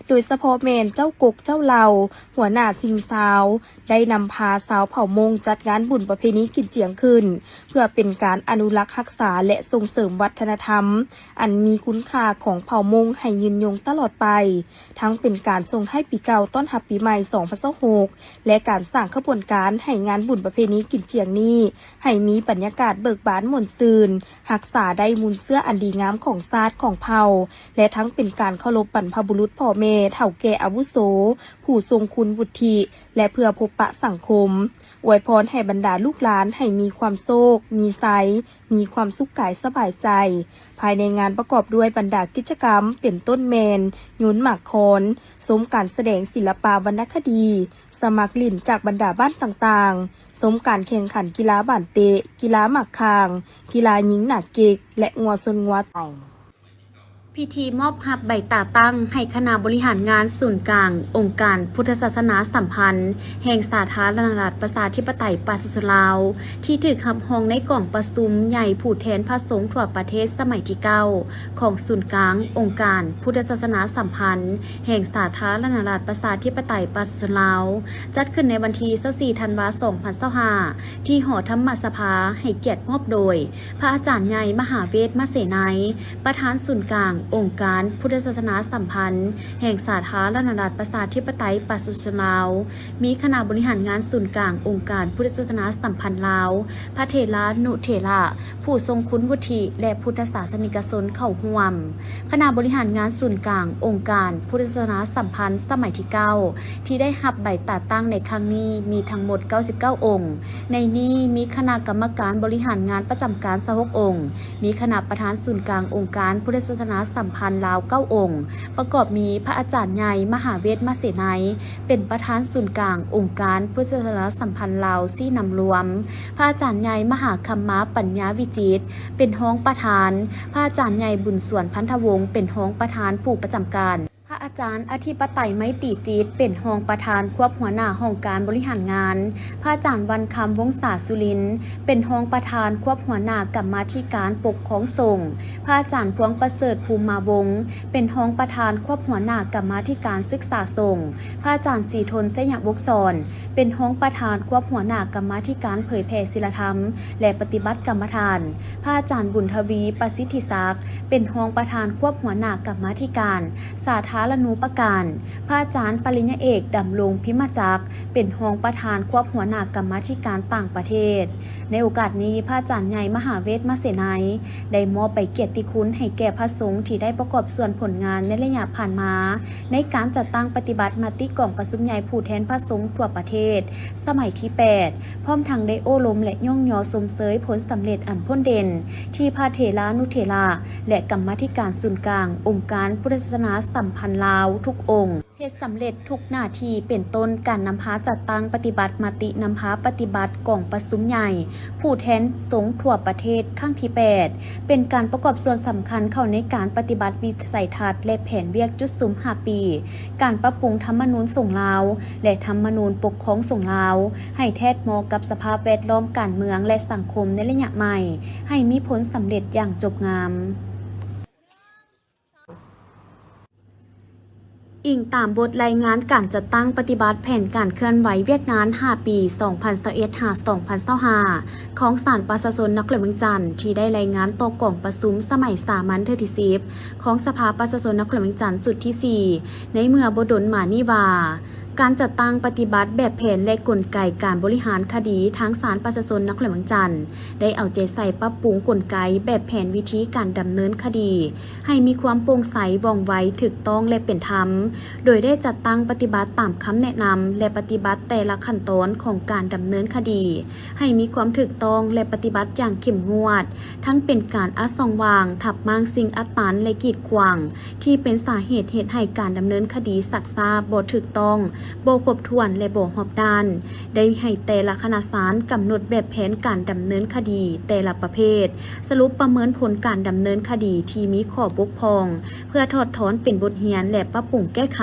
ໂດຍສະເພາະແມ່ນເຈົ້າກົກເຈົ້າເຫຼົ່າ, ຫົວໜ້າຊິງຊາວ ໄດ້ນຳພາຊາວເຜົ່າມົ້ງຈັດງານບຸນປະເພນີກິນຈຽງຂຶ້ນ ເພື່ອເປັນການອະນຸລັກຮັກສາ ແລະ ສົ່ງເສີມວັດທະນະທຳອັນມີຄຸນຄ່າຂອງເຜົ່າມົ້ງໃຫ້ຍືນຍົງຕະຫຼອດໄປ, ທັງເປັນການສົ່ງທ້າຍປີເກົ່າຕ້ອນຮັບປີໃໝ່ສອງພັນຊາວຫົກ ແລະ ການສ້າງຂະບວນການໃຫ້ງານບຸນປະເພນີກິນຈຽງນີ້ ໃຫ້ມີບັນຍາກາດເບີກບານມ່ວນຊື່ນ, ຮັກສາໄດ້ມູນເຊື້ອອັນດີງາມຂອງຊາດຂອງເຜົ່າ ແລະ ທັງເປັນການເຄົາລົບບັນພະບຸລຸດພໍ່ແມ່ເຖົ້າແກ່ອາວຸໂສ ຜູ້ຊົງຄຸນວຸດທິ ແລະ ເພື່ອພົບປະສັງຄົມ. ອວຍພອນໃຫ້ບັນດາລູກຫຼານໃຫ້ມີຄວາມໂຊກ, ມີໄຊ, ມີຄວາມສຸກກາຍສະບາຍໃຈ. ພາຍໃນງານປະກອບດ້ວຍບັນດາກິດຈະກຳ ເປັນຕົ້ນແມ່ນໂຍນໝາກຄອນ, ຊົມການສະແດງສິລະປະວັນນະຄະດີ, ສະໝັກຫຼິ້ນຈາກບັນດາບ້ານຕ່າງໆ, ຊົມການແຂ່ງຂັນກິລາບານເຕະ, ກິລາໝາກຂ່າງ, ກິລາຍິງໜາເກັກ ແລະ ງົວຊົນງົວ. ພິທີມອບຮັບໃບຕາຕັ້ງໃຫ້ຄະນະບໍລິຫານງານສູນກາງອົງການພຸດທະສາສະໜາສຳພັນແຫ່ງສາທາລະນະລັດ ປະຊາທິປະໄຕ ປະຊາຊົນລາວ ທີ່ຖືກຮັບຮອງໃນກອງປະຊຸມໃຫຍ່ຜູ້ແທນພະສົງທົ່ວປະເທດສະໄໝທີເກົ້າ ຂອງສູນກາງອົງການພຸດທະສາສະໜາສຳພັນແຫ່ງສາທາລະນະລັດ ປະຊາທິປະໄຕ ປະຊາຊົນລາວ ຈັດຂຶ້ນໃນວັນທີຊາວສີ່ ທັນວາ ສອງພັນຊາວຫ້າ ທີ່ຫໍທຳມະສະພາ, ໃຫ້ກຽດມອບໂດຍ ພະອາຈານໃຫຍ່ ມະຫາເວດ ມະເສໄນ ປະທານສູນກາງ ອົງການພຸດທະສາສະໜາສຳພັນແຫ່ງສາທາລະນະລັດປະຊາທິປະໄຕປະຊາຊົນລາວ, ມີຄະນະບໍລິຫານງານສູນກາງອົງການພຸດທະສາສະໜາສຳພັນລາວ, ພະເຖລານຸເຖລະ, ຜູ້ຊົງຄຸນວຸດທິ ແລະ ພຸດທະສາສະນິກະຊົນເຂົ້າຮ່ວມ. ຄະນະບໍລິຫານງານສູນກາງອົງການພຸດທະສາສະໜາສຳພັນສະໄໝທີເກົ້າ ທີ່ໄດ້ຮັບໃບຈັດຕັ້ງໃນຄັ້ງນີ້ ມີທັງໝົດເກົ້າສິບເກົ້າອົງ. ໃນນີ້ມີຄະນະກຳມະການບໍລິຫານງານປະຈຳການຊາວຫົກອົງ, ມີຄະນະປະທານສູນກາງອົງການພຸດທະສາສະໜາສຳພັນລາວເກົ້າອົງ, ປະກອບມີພະອາຈານໃຫຍ່ມະຫາເວດມະເສໄນ ເປັນປະທານສູນກາງອົງການພຸດທະສາສະໜາສຳພັນລາວຊີ້ນຳລວມ, ພະອາຈານໃຫຍ່ມະຫາຄຳມາປັນຍາວິຈິດ ເປັນຮອງປະທານ, ພະອາຈານໃຫຍ່ບຸນສວນ ພັນທະວົງ ເປັນຮອງປະທານຜູ້ປະຈຳການ, ພະອາຈານອະທິປະໄຕໄມຕີຈິດ ເປັນຮອງປະທານຄວບຫົວໜ້າຫ້ອງການບໍລິຫານງານ, ພະອາຈານວັນຄຳ ວົງສາສຸລິນ ເປັນຮອງປະທານຄວບຫົວໜ້າກຳມາທິການປົກຄອງສົງ, ພະອາຈານພວງປະເສີດ ພູມມາວົງ ເປັນຮອງປະທານຄວບຫົວໜ້າກຳມາທິການສຶກສາສົງ, ພະອາຈານສີທົນ ໄຊຍະວົງສອນ ເປັນຮອງປະທານຄວບຫົວໜ້າກຳມາທິການເຜີຍແຜ່ສິລະທຳ ແລະ ປະຕິບັດກຳມະຖານ, ພະອາຈານບຸນທະວີ ປະສິດທິສັກ ເປັນຮອງປະທານຄວບຫົວໜ້າກຳມາທິການສາທາລະນູປະການ, ພະອາຈານປະລິນຍາເອກ ດຳລົງ ພິມມະຈັກ ເປັນຮອງປະທານຄວບຫົວໜ້າກຳມາທິການຕ່າງປະເທດ. ໃນໂອກາດນີ້, ພະອາຈານໃຫຍ່ມະຫາເວດມະເສໄນ ໄດ້ມອບໃບກຽດຕິຄຸນໃຫ້ແກ່ພະສົງທີ່ໄດ້ປະກອບສ່ວນຜົນງານໃນໄລຍະຜ່ານມາ ໃນການຈັດຕັ້ງປະຕິບັດມະຕິກອງປະຊຸມໃຫຍ່ຜູ້ແທນພະສົງທົ່ວປະເທດ ສະໄໝທີແປດ ພ້ອມທັງໄດ້ໂອ້ລົມ ແລະ ຍ້ອງຍໍຊົມເຊີຍຜົນສຳເລັດອັນພົ້ນເດັ່ນ ທີ່ພະເຖລານຸເຖລະ ແລະ ກຳມາທິການສູນກາງອົງການພຸດທະສາສະໜາສຳພັນລາວທຸກອົງ ເຮັດສຳເລັດທຸກໜ້າທີ່ ເປັນຕົ້ນການນຳພາຈັດຕັ້ງປະຕິບັດມະຕິນຳພາປະຕິບັດກອງປະຊຸມໃຫຍ່ຜູ້ແທນສົງທົ່ວປະເທດຄັ້ງທີແປດ ເປັນການປະກອບສ່ວນສຳຄັນເຂົ້າໃນການປະຕິບັດວິໄສທັດ ແລະ ແຜນວຽກຈຸດສຸມຫ້າປີ ການປັບປຸງທຳມະນູນສົງລາວ ແລະ ທຳມະນູນປົກຄອງສົງລາວ ໃຫ້ແທດເໝາະກັບສະພາບແວດລ້ອມການເມືອງ ແລະ ສັງຄົມໃນໄລຍະໃໝ່ ໃຫ້ມີຜົນສຳເລັດຢ່າງຈົບງາມ. ອີງຕາມບົດລາຍງານການຈັດຕັ້ງປະຕິບັດແຜນການເຄື່ອນໄຫວວຽກງານຫ້າປີ ສອງພັນຊາວເອັດ ຫາ ສອງພັນຊາວຫ້າ ຂອງສານປະຊາຊົນນະຄອນຫຼວງວຽງຈັນ ທີ່ໄດ້ລາຍງານຕໍ່ກອງປະຊຸມສະໄໝສາມັນເທື່ອທີສິບ ຂອງສະພາປະຊາຊົນນະຄອນຫຼວງວຽງຈັນຊຸດທີສີ່ ໃນເມື່ອບໍ່ດົນມານີ້ວ່າ, ການຈັດຕັ້ງປະຕິບັດແບບແຜນ ແລະ ກົນໄກການບໍລິຫານຄະດີທາງສານປະຊາຊົນນະຄອນຫຼວງວຽງຈັນ ໄດ້ເອົາໃຈໃສ່ປັບປຸງກົນໄກແບບແຜນວິທີການດຳເນີນຄະດີ ໃຫ້ມີຄວາມໂປ່ງໃສ, ວ່ອງໄວ, ຖືກຕ້ອງ ແລະ ເປັນທຳ, ໂດຍໄດ້ຈັດຕັ້ງປະຕິບັດຕາມຄຳແນະນຳ ແລະ ປະຕິບັດແຕ່ລະຂັ້ນຕອນຂອງການດຳເນີນຄະດີ ໃຫ້ມີຄວາມຖືກຕ້ອງ ແລະ ປະຕິບັດຢ່າງເຂັ້ມງວດ, ທັງເປັນການອັດຊ່ອງຫວ່າງ, ທັບມ້າງສິ່ງອັດຕັນ ແລະ ກີດຂວາງ ທີ່ເປັນສາເຫດເຮັດໃຫ້ການດຳເນີນຄະດີຊັກຊ້າ, ບໍ່ຖືກຕ້ອງ, ບໍ່ຄົບຖ້ວນ ແລະ ບໍ່ຮອບດ້ານ, ໄດ້ໃຫ້ແຕ່ລະຄະນະສານກຳນົດແບບແຜນການດຳເນີນຄະດີແຕ່ລະປະເພດ, ສະຫຼຸບປະເມີນຜົນການດຳເນີນຄະດີທີ່ມີຂໍ້ບົກຜ່ອງ ເພື່ອຖອດຖອນເປັນບົດຮຽນ ແລະ ປັບປຸງແກ້ໄຂ,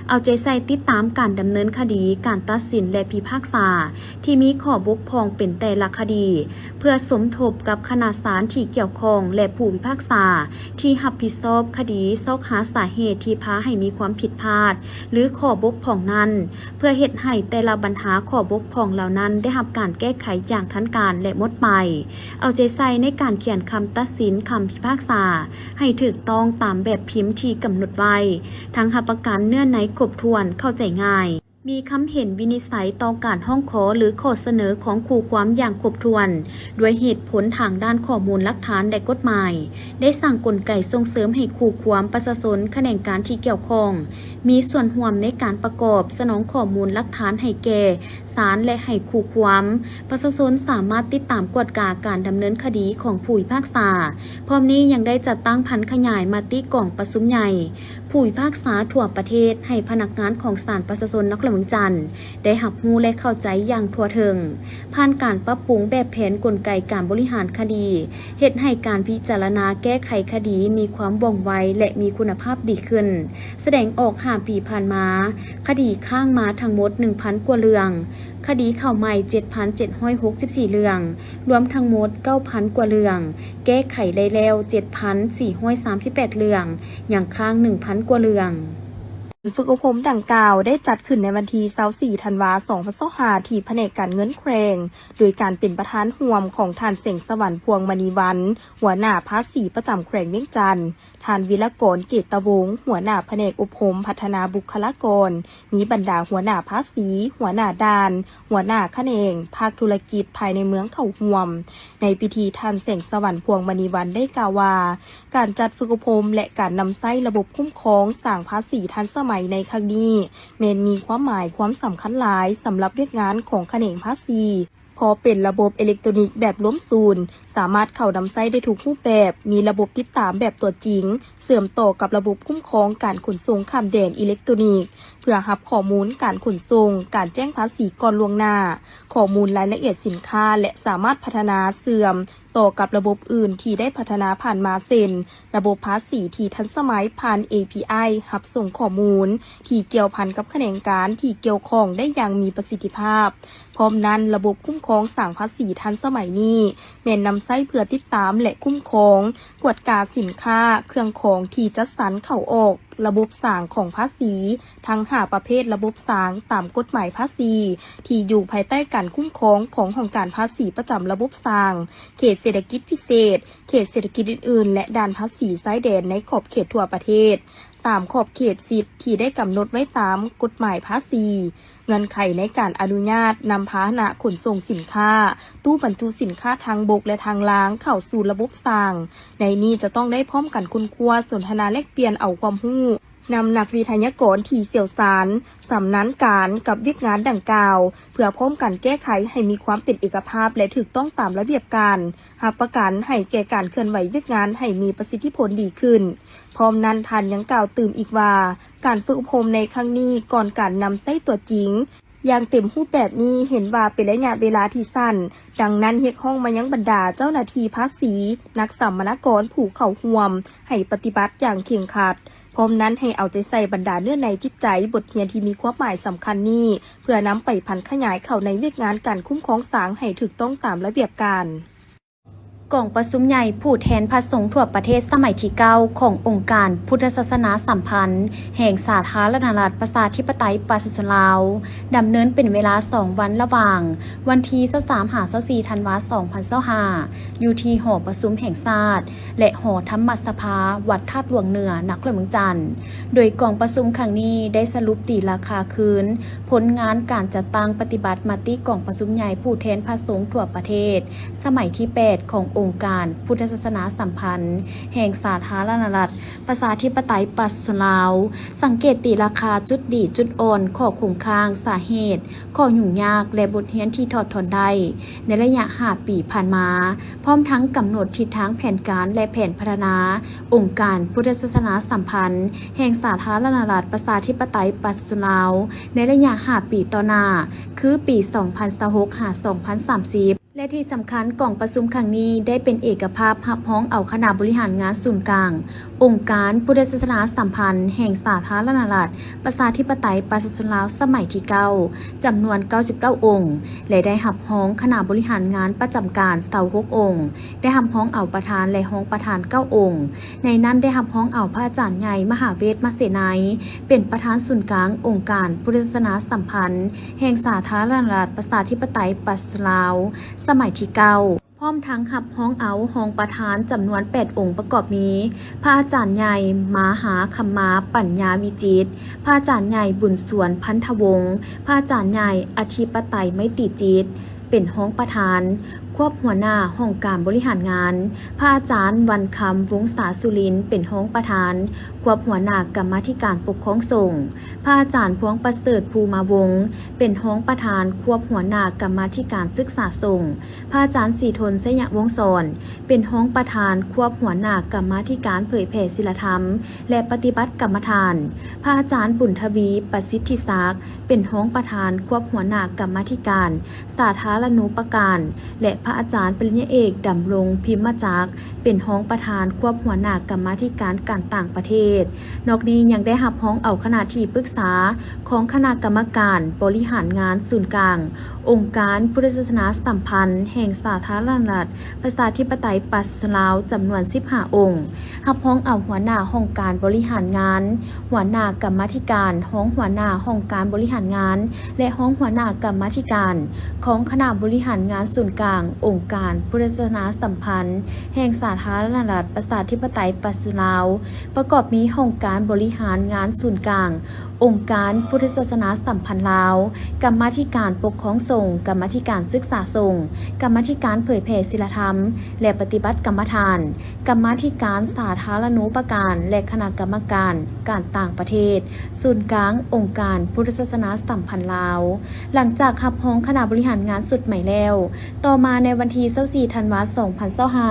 ເອົາໃຈໃສ່ຕິດຕາມການດຳເນີນຄະດີ, ການຕັດສິນ ແລະ ພິພາກສາ ທີ່ມີຂໍ້ບົກຜ່ອງເປັນແຕ່ລະຄະດີ ເພື່ອສົມທົບກັບຄະນະສານທີ່ກ່ຽວຂ້ອງ ແລະ ຜູ້ພິພາກສາທີ່ຮັບຜິດຊອບຄະດີ ຊອກຫາສາເຫດທີ່ພາໃຫ້ມີຄວາມຜິດພາດ ຫຼື ຂໍ້ບົກຜ່ອງນັ້ນ ເພື່ອເຮັດໃຫ້ແຕ່ລະບັນຫາຂໍ້ບົກຜ່ອງເຫຼົ່ານັ້ນໄດ້ຮັບການແກ້ໄຂຢ່າງທັນການ ແລະ ໝົດໄປ. ເອົາໃຈໃສ່ໃນການຂຽນຄຳຕັດສິນ, ຄຳພິພາກສາ ໃຫ້ຖືກຕ້ອງຕາມແບບພິມທີ່ກຳນົດໄວ້, ທັງຮັບປະກັນເນື້ອໃນຄົບຖ້ວນ, ເຂົ້າໃຈງ່າຍ, ມີຄຳເຫັນວິນິດໄສຕໍ່ການຮ້ອງຂໍ ຫຼື ຂໍ້ສະເໜີຂອງຄູ່ຄວາມຢ່າງຄົບຖ້ວນ ດ້ວຍເຫດຜົນທາງດ້ານຂໍ້ມູນຫຼັກຖານ ແລະ ກົດໝາຍ, ໄດ້ສ້າງກົນໄກສົ່ງເສີມໃຫ້ຄູ່ຄວາມ, ປະຊາຊົນ, ຂະແໜງການທີ່ກ່ຽວຂ້ອງ ມີສ່ວນຮ່ວມໃນການປະກອບສະໜອງຂໍ້ມູນຫຼັກຖານໃຫ້ແກ່ສານ ແລະ ໃຫ້ຄູ່ຄວາມ, ປະຊາຊົນສາມາດຕິດຕາມກວດກາການດຳເນີນຄະດີຂອງຜູ້ພິພາກສາ. ພ້ອມນີ້ຍັງໄດ້ຈັດຕັ້ງຜັນຂະຫຍາຍມະຕິກອງປະຊຸມໃຫຍ່ ຜູ້ພິພາກສາທົ່ວປະເທດໃຫ້ພະນັກງານຂອງສານປະຊາຊົນນະຄອນຫຼວງວຽງຈັນ ໄດ້ຮັບຮູ້ ແລະ ເຂົ້າໃຈຢ່າງທົ່ວເຖິງ, ຜ່ານການປັບປຸງແບບແຜນກົນໄກການບໍລິຫານຄະດີ ເຮັດໃຫ້ການພິຈາລະນາແກ້ໄຂຄະດີມີຄວາມວ່ອງໄວ ແລະ ມີຄຸນນະພາບດີຂຶ້ນ. ສະແດງອອກຫ້າປີຜ່ານມາ, ຄະດີຄ້າງມາທັງໝົດໜຶ່ງພັນກວ່າເລື່ອງ, ຄະດີເຂົ້າໃໝ່ເຈັດພັນເຈັດຮ້ອຍຫົກສິບສີ່ເລື່ອງ, ລວມທັງໝົດເກົ້າພັນກວ່າເລື່ອງ, ແກ້ໄຂໄດ້ແລ້ວເຈັດພັນສີ່ຮ້ອຍສາມສິບແປດເລື່ອງ, ຍັງຄ້າງໜຶ່ງພັນກວ່າເລື່ອງ. ຝຶກອົບຮົມດັ່ງກ່າວໄດ້ຈັດຂຶ້ນໃນວັນທີຊາວສີ່ທັນວາສອງພັນຊາວຫ້າ ທີ່ພະແນກການເງິນແຂວງ ໂດຍການເປັນປະທານຮ່ວມຂອງທ່ານ ແສງສະຫວັນ ພວງມະນີວັນ ຫົວໜ້າພາສີປະຈຳແຂວງວຽງຈັນ, ທ່ານ ວິລະກອນ ເກດຕະວົງ ຫົວໜ້າພະແນກອົບຮົມພັດທະນາບຸກຄະລາກອນ, ມີບັນດາຫົວໜ້າພາສີ, ຫົວໜ້າດ່ານ, ຫົວໜ້າຂະແໜງ, ພາກທຸລະກິດພາຍໃນເມືອງເຂົ້າຮ່ວມ. ໃນພິທີ ທ່ານ ແສງສະຫວັນ ພວງມະນີວັນ ໄດ້ກ່າວວ່າ ການຈັດຝຶກອົບຮົມ ແລະ ການນຳໃຊ້ລະບົບຄຸ້ມຄອງສາງພາສີທັນສະໄໝໃນຄັ້ງນີ້ ແມ່ນມີຄວາມໝາຍຄວາມສຳຄັນຫຼາຍສຳລັບວຽກງານຂອງຂະແໜງພາສີ, ເພາະເປັນລະບົບເອເລັກໂຕນິກແບບລວມສູນ, ສາມາດເຂົ້ານຳໃຊ້ໄດ້ທຸກຮູບແບບ, ມີລະບົບຕິດຕາມແບບຕົວຈິງ, ເຊື່ອມຕໍ່ກັບລະບົບຄຸ້ມຄອງການຂົນສົ່ງຂ້າມແດນອີເລັກໂຕນິກ ເພື່ອຮັບຂໍ້ມູນການຂົນສົ່ງ, ການແຈ້ງພາສີກ່ອນລ່ວງໜ້າ, ຂໍ້ມູນລາຍລະອຽດສິນຄ້າ ແລະ ສາມາດພັດທະນາເຊື່ອມ ຕໍ່ກັບລະບົບອື່ນທີ່ໄດ້ພັດທະນາຜ່ານມາ ເຊັ່ນ ລະບົບພາສີທີ່ທັນສະໄໝຜ່ານ ເອພີໄອ ຮັບສົ່ງຂໍ້ມູນທີ່ກ່ຽວພັນກັບຂະແໜງການທີ່ກ່ຽວຂ້ອງໄດ້ຢ່າງມີປະສິດທິພາບ. ພ້ອມນັ້ນ, ລະບົບຄຸ້ມຄອງສາງພາສີທັນສະໄໝນີ້ ແມ່ນນຳໃຊ້ເພື່ອຕິດຕາມ ແລະ ຄຸ້ມຄອງ, ກວດກາສິນຄ້າ, ເຄື່ອງຂອງທີ່ຈັດສັນເຂົ້າອອກ ລະບົບສາງຂອງພາສີ ທັງຫ້າປະເພດລະບົບສາງຕາມກົດໝາຍພາສີ ທີ່ຢູ່ພາຍໃຕ້ການຄຸ້ມຄອງຂອງຫ້ອງການພາສີປະຈຳລະບົບສາງ, ເຂດເສດຖະກິດພິເສດ, ເຂດເສດຖະກິດອື່ນໆ ແລະ ດ່ານພາສີຊາຍແດນໃນຂອບເຂດທົ່ວປະເທດ, ຕາມຂອບເຂດສິດທີ່ໄດ້ກຳນົດໄວ້ຕາມກົດໝາຍພາສີ. ເງື່ອນໄຂໃນການອະນຸຍາດນຳພາຫະນະຂົນສົ່ງສິນຄ້າ, ຕູ້ບັນຈຸສິນຄ້າທາງບົກ ແລະ ທາງລາງເຂົ້າສູ່ລະບົບສາງ. ໃນນີ້ຈະຕ້ອງໄດ້ພ້ອມກັນຄົ້ນຄວ້າ, ສົນທະນາແລກປ່ຽນເອົາຄວາມຮູ້ ນຳນັກວິທະຍາກອນທີ່ຊ່ຽວຊານ, ຊຳນານການກັບວຽກງານດັ່ງກ່າວ ເພື່ອພ້ອມກັນແກ້ໄຂໃຫ້ມີຄວາມເປັນເອກະພາບ ແລະ ຖືກຕ້ອງຕາມລະບຽບການ, ຮັບປະກັນໃຫ້ແກ່ການເຄື່ອນໄຫວວຽກງານໃຫ້ມີປະສິດທິຜົນດີຂຶ້ນ. ພ້ອມນັ້ນ, ທ່ານຍັງກ່າວຕື່ມອີກວ່າ ການຝຶກອົບຮົມໃນຄັ້ງນີ້ ກ່ອນການນຳໃຊ້ຕົວຈິງ ຢ່າງເຕັມຮູບແບບນີ້ ເຫັນວ່າເປັນໄລຍະເວລາທີ່ສັ້ນ, ດັ່ງນັ້ນ ຮຽກຮ້ອງມາຍັງບັນດາເຈົ້າໜ້າທີ່ພາສີ, ນັກສຳມະນາກອນຜູ້ເຂົ້າຮ່ວມ ໃຫ້ປະຕິບັດຢ່າງເຄັ່ງຄັດ. ພ້ອມນັ້ນ ໃຫ້ເອົາໃຈໃສ່ບັນດາເນື້ອໃນຈິດໃຈ ບົດຮຽນທີ່ມີຄວາມໝາຍສຳຄັນນີ້ ເພື່ອນຳໄປຜັນຂະຫຍາຍເຂົ້າໃນວຽກງານການຄຸ້ມຄອງສາງໃຫ້ຖືກຕ້ອງຕາມລະບຽບການ. ກອງປະຊຸມໃຫຍ່ຜູ້ແທນພະສົງທົ່ວປະເທດສະໄໝທີເກົ້າ ຂອງອົງການພຸດທະສາສະໜາສຳພັນແຫ່ງສາທາລະນະລັດປະຊາທິປະໄຕປະຊາຊົນລາວ ດຳເນີນເປັນເວລາສອງວັນ ລະຫວ່າງວັນທີຊາວສາມ ຫາ ຊາວສີ່ ທັນວາ ສອງພັນຊາວຫ້າ ຢູ່ທີ່ຫໍປະຊຸມແຫ່ງຊາດ ແລະ ຫໍທຳມະສະພາ ວັດທາດຫຼວງເໜືອ ນະຄອນຫຼວງວຽງຈັນ. ໂດຍກອງປະຊຸມຄັ້ງນີ້ໄດ້ສະຫຼຸບຕີລາຄາຄືນຜົນງານການຈັດຕັ້ງປະຕິບັດມະຕິກອງປະຊຸມໃຫຍ່ຜູ້ແທນພະສົງທົ່ວປະເທດ ສະໄໝທີແປດ ຂອງອົງການພຸດທະສາສະໜາສຳພັນແຫ່ງສາທາລະນະລັດ ປະຊາທິປະໄຕປະຊາຊົນລາວ, ສັງເກດຕີລາຄາຈຸດດີຈຸດອ່ອນ, ຂໍ້ຄົງຄ້າງ, ສາເຫດ, ຂໍ້ຫຍຸ້ງຍາກ ແລະ ບົດຮຽນທີ່ຖອດຖອນໄດ້ໃນໄລຍະຫ້າປີຜ່ານມາ, ພ້ອມທັງກຳນົດທິດທາງແຜນການ ແລະ ແຜນພັດທະນາອົງການພຸດທະສາສະໜາສຳພັນແຫ່ງສາທາລະນະລັດປະຊາທິປະໄຕປະຊາຊົນລາວ ໃນໄລຍະຫ້າປີຕໍ່ໜ້າ ຄືປີສອງພັນຊາວຫົກ ຫາ ສອງພັນສາມສິບ. ແລະ ທີ່ສຳຄັນ, ກອງປະຊຸມຄັ້ງນີ້ໄດ້ເປັນເອກະພາບຮັບຮອງເອົາຄະນະບໍລິຫານງານສູນກາງອົງການພຸດທະສາສະໜາສຳພັນແຫ່ງສາທາລະນະລັດປະຊາທິປະໄຕປະຊາຊົນລາວສະໄໝທີເກົ້າ ຈຳນວນເກົ້າສິບເກົ້າອົງ ແລະ ໄດ້ຮັບຮອງຄະນະບໍລິຫານງານປະຈຳການຊາວຫົກອົງ, ໄດ້ຮັບຮອງເອົາປະທານ ແລະ ຮອງປະທານເກົ້າອົງ. ໃນນັ້ນໄດ້ຮັບຮອງເອົາພະອາຈານໃຫຍ່ ມະຫາເວດ ມະເສໄນ ເປັນປະທານສູນກາງອົງການພຸດທະສາສະໜາສຳພັນແຫ່ງສາທາລະນະລັດປະຊາທິປະໄຕປະຊາຊົນລາວ ສະໄໝທີເກົ້າ ພ້ອມທັງຮັບຮອງເອົາຮອງປະທານຈຳນວນແປດອົງ ປະກອບມີ ພະອາຈານໃຫຍ່ ມະຫາຄຳມາ ປັນຍາວິຈິດ, ພະອາຈານໃຫຍ່ ບຸນສວນ ພັນທະວົງ, ພະອາຈານໃຫຍ່ ອະທິປະໄຕ ໄມຕີຈິດ ເປັນຮອງປະທານ ຄວບຫົວໜ້າຫ້ອງການບໍລິຫານງານ, ພະອາຈານ ວັນຄຳ ວົງສາສຸລິນ ເປັນຮອງປະທານ ຄວບຫົວໜ້າກຳມາທິການປົກຄອງສົງ, ພະອາຈານ ພວງປະເສີດ ພູມາວົງ ເປັນຮອງປະທານ ຄວບຫົວໜ້າກຳມາທິການສຶກສາສົງ, ພະອາຈານ ສີທົນ ໄຊຍະວົງສອນ ເປັນຮອງປະທານ ຄວບຫົວໜ້າກຳມາທິການເຜີຍແຜ່ສິນລະທຳ ແລະ ປະຕິບັດກຳມະຖານ, ພະອາຈານ ບຸນທະວີ ປະສິດທິສັກ ເປັນຮອງປະທານ ຄວບຫົວໜ້າກຳມາທິການສາທາລະນູປະການ ແລະ ພະອາຈານປະລິນຍາເອກ ດຳລົງ ພິມມະຈັກ ເປັນຮອງປະທານຄວບຫົວໜ້າກຳມາທິການການຕ່າງປະເທດ. ນອກນີ້ຍັງໄດ້ຮັບຮອງເອົາຄະນະທີ່ປຶກສາຂອງຄະນະກຳມະການບໍລິຫານງານສູນກາງ ອົງການພຸດທະສາສະໜາສຳພັນແຫ່ງສາທາລະນະລັດ ປະຊາທິປະໄຕປະຊາຊົນລາວ ຈຳນວນສິບຫ້າອົງ, ຮັບຮອງເອົາຫົວໜ້າຫ້ອງການບໍລິຫານງານ, ຫົວໜ້າກຳມາທິການ, ຮອງຫົວໜ້າຫ້ອງການບໍລິຫານງານ ແລະ ຮອງຫົວໜ້າກຳມາທິການຂອງຄະນະບໍລິຫານງານສູນກາງ ອົງການພຸດທະສາສະໜາສຳພັນແຫ່ງສາທາລະນະລັດ ປະຊາທິປະໄຕປະຊາຊົນລາວ, ປະກອບມີຫ້ອງການບໍລິຫານງານສູນກາງ ອົງການພຸດທະສາສະໜາສຳພັນລາວ, ກຳມາທິການປົກຄອງສົງ, ກຳມາທິການສຶກສາສົງ, ກຳມາທິການເຜີຍແຜ່ສິລະທຳ ແລະ ປະຕິບັດກຳມະຖານ, ກຳມາທິການສາທາລະນູປະການ ແລະ ຄະນະກຳມະການການຕ່າງປະເທດ ສູນກາງອົງການພຸດທະສາສະໜາສຳພັນລາວ. ຫຼັງຈາກຮັບຮອງຄະນະບໍລິຫານງານຊຸດໃໝ່ແລ້ວ, ຕໍ່ມາໃນວັນທີຊາວສີ່ທັນວາ ສອງພັນຊາວຫ້າ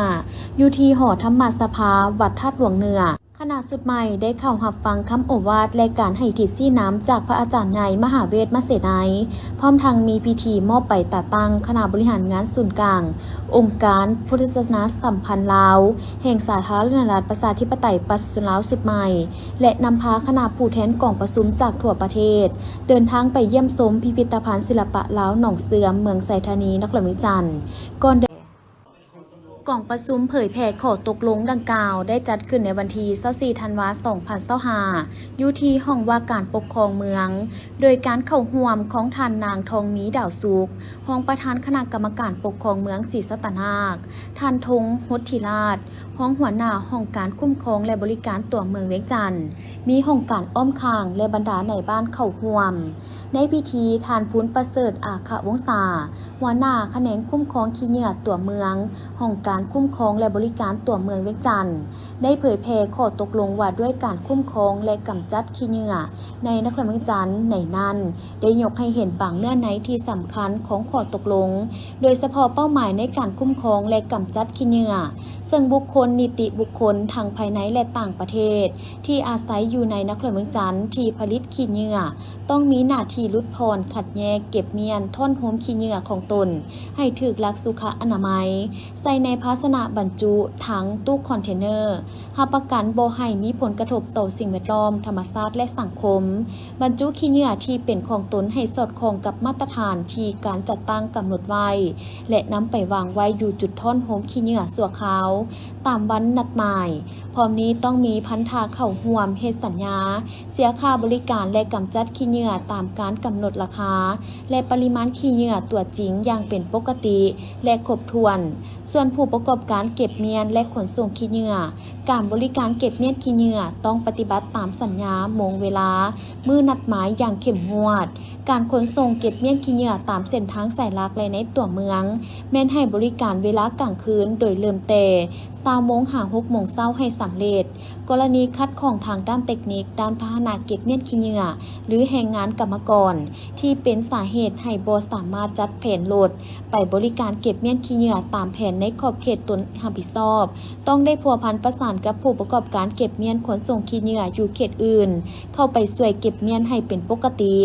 ຢູ່ທີ່ຫໍທຳມະສະພາ ວັດທາດຫຼວງເໜືອ, ຄະນະຊຸດໃໝ່ໄດ້ເຂົ້າຮັບຟັງຄຳໂອວາດ ແລະ ການໃຫ້ທິດຊີ້ນຳຈາກພະອາຈານໃຫຍ່ມະຫາເວດມະເສໄນ, ພ້ອມທັງມີພິທີມອບໃບຈັດຕັ້ງຄະນະບໍລິຫານງານສູນກາງອົງການພຸດທະສາສະໜາສຳພັນລາວ ແຫ່ງສາທາລະນະລັດປະຊາທິປະໄຕປະຊາຊົນລາວຊຸດໃໝ່ ແລະ ນຳພາຄະນະຜູ້ແທນກອງປະຊຸມຈາກທົ່ວປະເທດ ເດີນທາງໄປຢ້ຽມຊົມພິພິທະພັນສິລະປະລາວໜອງເສື່ອມ ເມືອງໄຊທານີ ນະຄອນຫຼວງວຽງຈັນ ກ່ອນເດີນ ກອງປະຊຸມເຜີຍແຜ່ຂໍ້ຕົກລົງດັ່ງກ່າວ ໄດ້ຈັດຂຶ້ນໃນວັນທີຊາວສີ່ທັນວາ ສອງພັນຊາວຫ້າ ຢູ່ທີ່ຫ້ອງວ່າການປົກຄອງເມືອງ, ໂດຍການເຂົ້າຮ່ວມຂອງທ່ານນາງ ທອງມີ ດາວສຸກ, ຮອງປະທານຄະນະກຳມະການປົກຄອງເມືອງສີສັດຕະນາກ, ທ່ານ ທົງ ຫົດທິລາດ, ຮອງຫົວໜ້າຫ້ອງການຄຸ້ມຄອງ ແລະ ບໍລິການຕົວເມືອງວຽງຈັນ, ມີຫ້ອງການອ້ອມຂ້າງ ແລະ ບັນດານາຍບ້ານເຂົ້າຮ່ວມ. ໃນພິທີ, ທ່ານ ພູນປະເສີດ ອາຄະວົງສາ, ຫົວໜ້າຂະແໜງຄຸ້ມຄອງຂີ້ເຫຍື້ອຕົວເມືອງ, ຫ້ອງການຄຸ້ມຄອງ ແລະ ບໍລິການຕົວເມືອງວຽງຈັນ ໄດ້ເຜີຍແຜ່ຂໍ້ຕົກລົງວ່າດ້ວຍການຄຸ້ມຄອງ ແລະ ກຳຈັດຂີ້ເຫຍື້ອໃນນະຄອນຫຼວງວຽງຈັນ. ໃນນັ້ນ ໄດ້ຍົກໃຫ້ເຫັນບາງເນື້ອໃນທີ່ສຳຄັນຂອງຂໍ້ຕົກລົງ, ໂດຍສະເພາະເປົ້າໝາຍໃນການຄຸ້ມຄອງ ແລະ ກຳຈັດຂີ້ເຫຍື້ອ ເຊິ່ງບຸກຄົນ, ນິຕິບຸກຄົນ ທັງພາຍໃນ ແລະ ຕ່າງປະເທດ ທີ່ອາໄສຢູ່ໃນນະຄອນຫຼວງວຽງຈັນ ທີ່ຜະລິດຂີ້ເຫຍື້ອ ຕ້ອງມີໜ້າທີ່ຫຼຸດຜ່ອນ, ຄັດແຍກ, ເກັບມ້ຽນ, ທ້ອນໂຮມຂີ້ເຫຍື້ອຂອງຕົນໃຫ້ຖືກຫຼັກສຸຂະອະນາໄມ, ໃສ່ໃນພາຊະນະບັນຈຸ, ຖັງ, ຕູ້ຄອນເທນເນີ, ຮັບປະກັນບໍ່ໃຫ້ມີຜົນກະທົບຕໍ່ສິ່ງແວດລ້ອມ, ທຳມະຊາດ ແລະ ສັງຄົມ, ບັນຈຸຂີ້ເຫຍື້ອທີ່ເປັນຂອງຕົນໃຫ້ສອດຄ່ອງກັບມາດຕະຖານທີ່ການຈັດຕັ້ງກຳນົດໄວ້ ແລະ ນຳໄປວາງໄວ້ຢູ່ຈຸດທ້ອນໂຮມຂີ້ເຫຍື້ອຊົ່ວຄາວຕາມວັນນັດໝາຍ. ພ້ອມນີ້ຕ້ອງມີພັນທະເຂົ້າຮ່ວມເຮັດສັນຍາ ເສຍຄ່າບໍລິການ ແລະ ກຳຈັດຂີ້ເຫຍື້ອຕາມການກຳນົດລາຄາ ແລະ ປະລິມານຂີ້ເຫຍື້ອຕົວຈິງຢ່າງເປັນປົກກະຕິ ແລະ ຄົບຖ້ວນ. ສ່ວນຜູ້ປະກອບການເກັບມ້ຽນ ແລະ ຂົນສົ່ງຂີ້ເຫຍື້ອ, ການບໍລິການເກັບມ້ຽນຂີ້ເຫຍື້ອຕ້ອງປະຕິບັດຕາມສັນຍາ, ໂມງເວລາ, ມື້ນັດໝາຍຢ່າງເຂັ້ມງວດ. ການຂົນສົ່ງເກັບມ້ຽນຂີ້ເຫຍື້ອຕາມເສັ້ນທາງສາຍຫຼັກ ແລະ ໃນຕົວເມືອງ ແມ່ນໃຫ້ບໍລິການເວລາກາງຄືນ ໂດຍເລີ່ມແຕ່ຊາວໂມງຫາຫົກໂມງເຊົ້າໃຫ້ສຳເລັດ. ກໍລະນີຂັດຂ້ອງທາງດ້ານເຕັກນິກ, ດ້ານພາຫະນະເກັບມ້ຽນຂີ້ເຫຍື້ອ ຫຼື ແຮງງານກຳມະກອນ ທີ່ເປັນສາເຫດໃຫ້ບໍ່ສາມາດຈັດແຜນລົດໄປບໍລິການເກັບມ້ຽນຂີ້ເຫຍື້ອຕາມແຜນໃນຂອບເຂດຕົນຮັບຜິດຊອບ, ຕ້ອງໄດ້ພົວພັນປະສານກັບຜູ້ປະກອບການເກັບມ້ຽນຂົນສົ່ງຂີ້ເຫຍື້ອຢູ່ເຂດອື່ນ ເຂົ້າໄປຊ່ວຍເກັບມ້ຽນໃຫ້ເປັນປົກກະຕິ.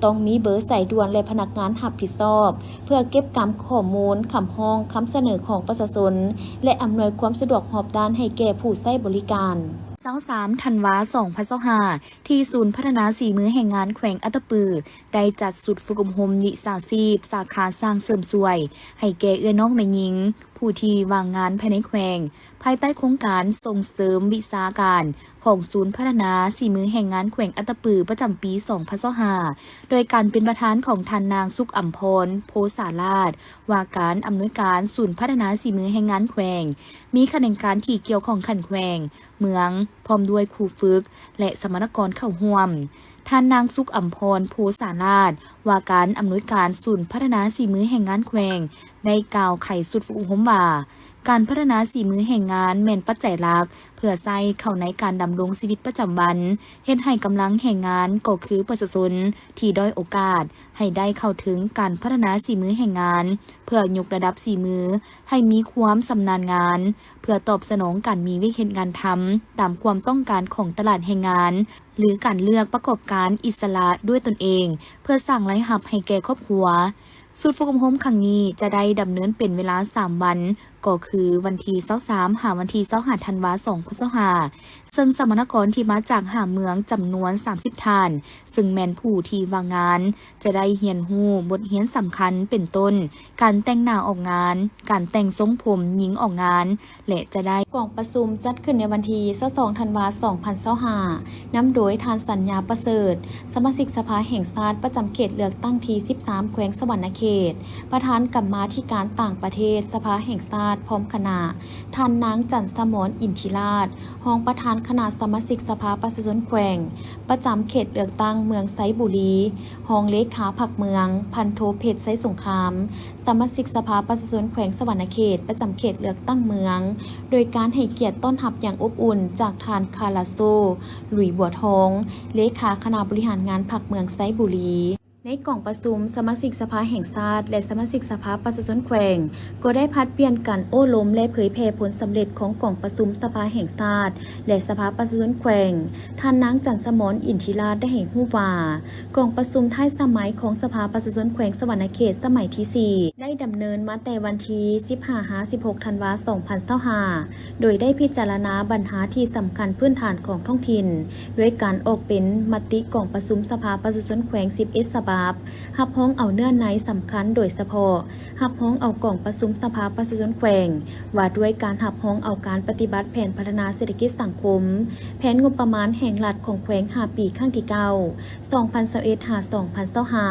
ຕ້ອງມີເບີສາຍດ່ວນ ແລະ ພະນັກງານຮັບຜິດຊອບ ເພື່ອເກັບກຳຂໍ້ມູນ, ຄຳຮ້ອງ, ຄຳສະເໜີຂອງປະຊາຊົນ ແລະ ອຳນວຍຄວາມສະດວກຮອບດ້ານໃຫ້ແກ່ຜູ້ໃຊ້ບໍລິການ. ຊາວສາມທັນວາ ສອງພັນຊາວຫ້າ ທີ່ສູນພັດທະນາສີມືແຮງງານແຂວງອັດຕະປື ໄດ້ຈັດຊຸດຝຶກອົບຮົມວິຊາຊີບສາຂາຊ່າງເສີມສວຍ ໃຫ້ແກ່ເອື້ອຍນ້ອງແມ່ຍິງ ຜູ້ທີ່ວ່າງງານພາຍໃນແຂວງ, ພາຍໃຕ້ໂຄງການສົ່ງເສີມວິຊາການຂອງສູນພັດທະນາສີມືແຮງງານແຂວງອັດຕະປື ປະຈຳປີ ສອງພັນຊາວຫ້າ ໂດຍການເປັນປະທານຂອງທ່ານນາງ ສຸກອຳພອນ ໂພສາລາດ ວ່າການອຳນວຍການສູນພັດທະນາສີມືແຮງງານແຂວງ, ມີຂະແໜງການທີ່ກ່ຽວຂ້ອງຂັ້ນແຂວງ, ເມືອງ, ພ້ອມດ້ວຍຄູຝຶກ ແລະ ສຳມະນາກອນເຂົ້າຮ່ວມ. ທ່ານນາງ ສຸກອຳພອນ ໂພສາລາດ ວ່າການອຳນວຍການສູນພັດທະນາສີມືແຮງງານແຂວງ ໄດ້ກ່າວໄຂຊຸດຝຶກອົບຮົມວ່າ, ການພັດທະນາສີມືແຮງງານແມ່ນປັດໄຈຫຼັກ ເພື່ອໃຊ້ເຂົ້າໃນການດຳລົງຊີວິດປະຈຳວັນ, ເຮັດໃຫ້ກຳລັງແຮງງານ ກໍຄືປະຊາຊົນທີ່ດ້ອຍໂອກາດ ໃຫ້ໄດ້ເຂົ້າເຖິງການພັດທະນາສີມືແຮງງານ ເພື່ອຍົກລະດັບສີມືໃຫ້ມີຄວາມຊຳນານງານ, ເພື່ອຕອບສະໜອງການມີວຽກເຮັດງານທຳຕາມຄວາມຕ້ອງການຂອງຕະຫຼາດແຮງງານ ຫຼື ການເລືອກປະກອບການອິດສະຫຼະດ້ວຍຕົນເອງ ເພື່ອສ້າງລາຍຮັບໃຫ້ແກ່ຄອບຄົວ. ຊຸດຝຶກອົບຮົມຄັ້ງນີ້ຈະໄດ້ດຳເນີນເປັນເວລາສາມວັນ, ກໍຄືວັນທີຊາວສາມ ຫາວັນທີຊາວຫ້າ ທັນວາ ສອງພັນຊາວຫ້າ ເຊິ່ງສຳມະນາກອນທີ່ມາຈາກຫ້າເມືອງຈຳນວນສາມສິບທ່ານ, ເຊິ່ງແມ່ນຜູ້ທີ່ວ່າງງານ ຈະໄດ້ຮຽນຮູ້ບົດຮຽນສຳຄັນ ເປັນຕົ້ນ ການແຕ່ງໜ້າອອກງານ, ການແຕ່ງຊົງຜົມຍິງອອກງານ ແລະ ຈະໄດ້. ກອງປະຊຸມຈັດຂຶ້ນໃນວັນທີຊາວສອງ ທັນວາ ສອງພັນຊາວຫ້າ ນຳໂດຍທ່ານ ສັນຍາ ປະເສີດ ສະມາຊິກສະພາແຫ່ງຊາດປະຈຳເຂດເລືອກຕັ້ງທີສິບສາມ ແຂວງສະຫວັນນະເຂດ, ປະທານກຳມາທິການຕ່າງປະເທດສະພາແຫ່ງຊາດ ພ້ອມຄະນະ, ທ່ານນາງ ຈັນສະໝອນ ອິນທິລາດ ຮອງປະທານຄະນະສະມາຊິກສະພາປະຊາຊົນແຂວງ ປະຈຳເຂດເລືອກຕັ້ງເມືອງໄຊບູລີ, ຮອງເລຂາພັກເມືອງ ພັນໂທ ເພັດ ໄຊສົງຄາມ ສະມາຊິກສະພາປະຊາຊົນແຂວງສະຫວັນນະເຂດ ປະຈຳເຂດເລືອກຕັ້ງເມືອງ, ໂດຍການໃຫ້ກຽດຕ້ອນຮັບຢ່າງອົບອຸ່ນຈາກທ່ານ ຄາລາໂຊ ລຸຍບົວທອງ ເລຂາຄະນະບໍລິຫານງານພັກເມືອງໄຊບູລີ. ໃນກອງປະຊຸມ, ສະມາຊິກສະພາແຫ່ງຊາດ ແລະ ສະມາຊິກສະພາປະຊາຊົນແຂວງ ກໍໄດ້ຜັດປ່ຽນກັນໂອ້ລົມ ແລະ ເຜີຍແຜ່ຜົນສຳເລັດຂອງກອງປະຊຸມສະພາແຫ່ງຊາດ ແລະ ສະພາປະຊາຊົນແຂວງ. ທ່ານນາງ ຈັນສະໝອນ ອິນທິລາດ ໄດ້ໃຫ້ຮູ້ວ່າ ກອງປະຊຸມທ້າຍສະໄໝຂອງສະພາປະຊາຊົນແຂວງສະຫວັນນະເຂດສະໄໝທີສີ່ ໄດ້ດຳເນີນມາແຕ່ວັນທີສິບຫ້າ ຫາ ສິບຫົກ ທັນວາ ສອງພັນຊາວຫ້າ ໂດຍໄດ້ພິຈາລະນາບັນຫາທີ່ສຳຄັນພື້ນຖານຂອງທ້ອງຖິ່ນ ດ້ວຍການອອກເປັນມະຕິກອງປະຊຸມສະພາປະຊາຊົນແຂວງສິບເອັດສະບັບ, ຮັບຮອງເອົາເນື້ອໃນສຳຄັນໂດຍສະເພາະ ຮັບຮອງເອົາກອງປະຊຸມສະພາປະຊາຊົນແຂວງ ວ່າດ້ວຍການຮັບຮອງເອົາການປະຕິບັດແຜນພັດທະນາເສດຖະກິດສັງຄົມ, ແຜນງົບປະມານແຫ່ງລັດຂອງແຂວງຫ້າປີຄັ້ງທີເກົ້າ ສອງພັນຊາວເອັດ ຫາ ສອງພັນຊາວຫ້າ,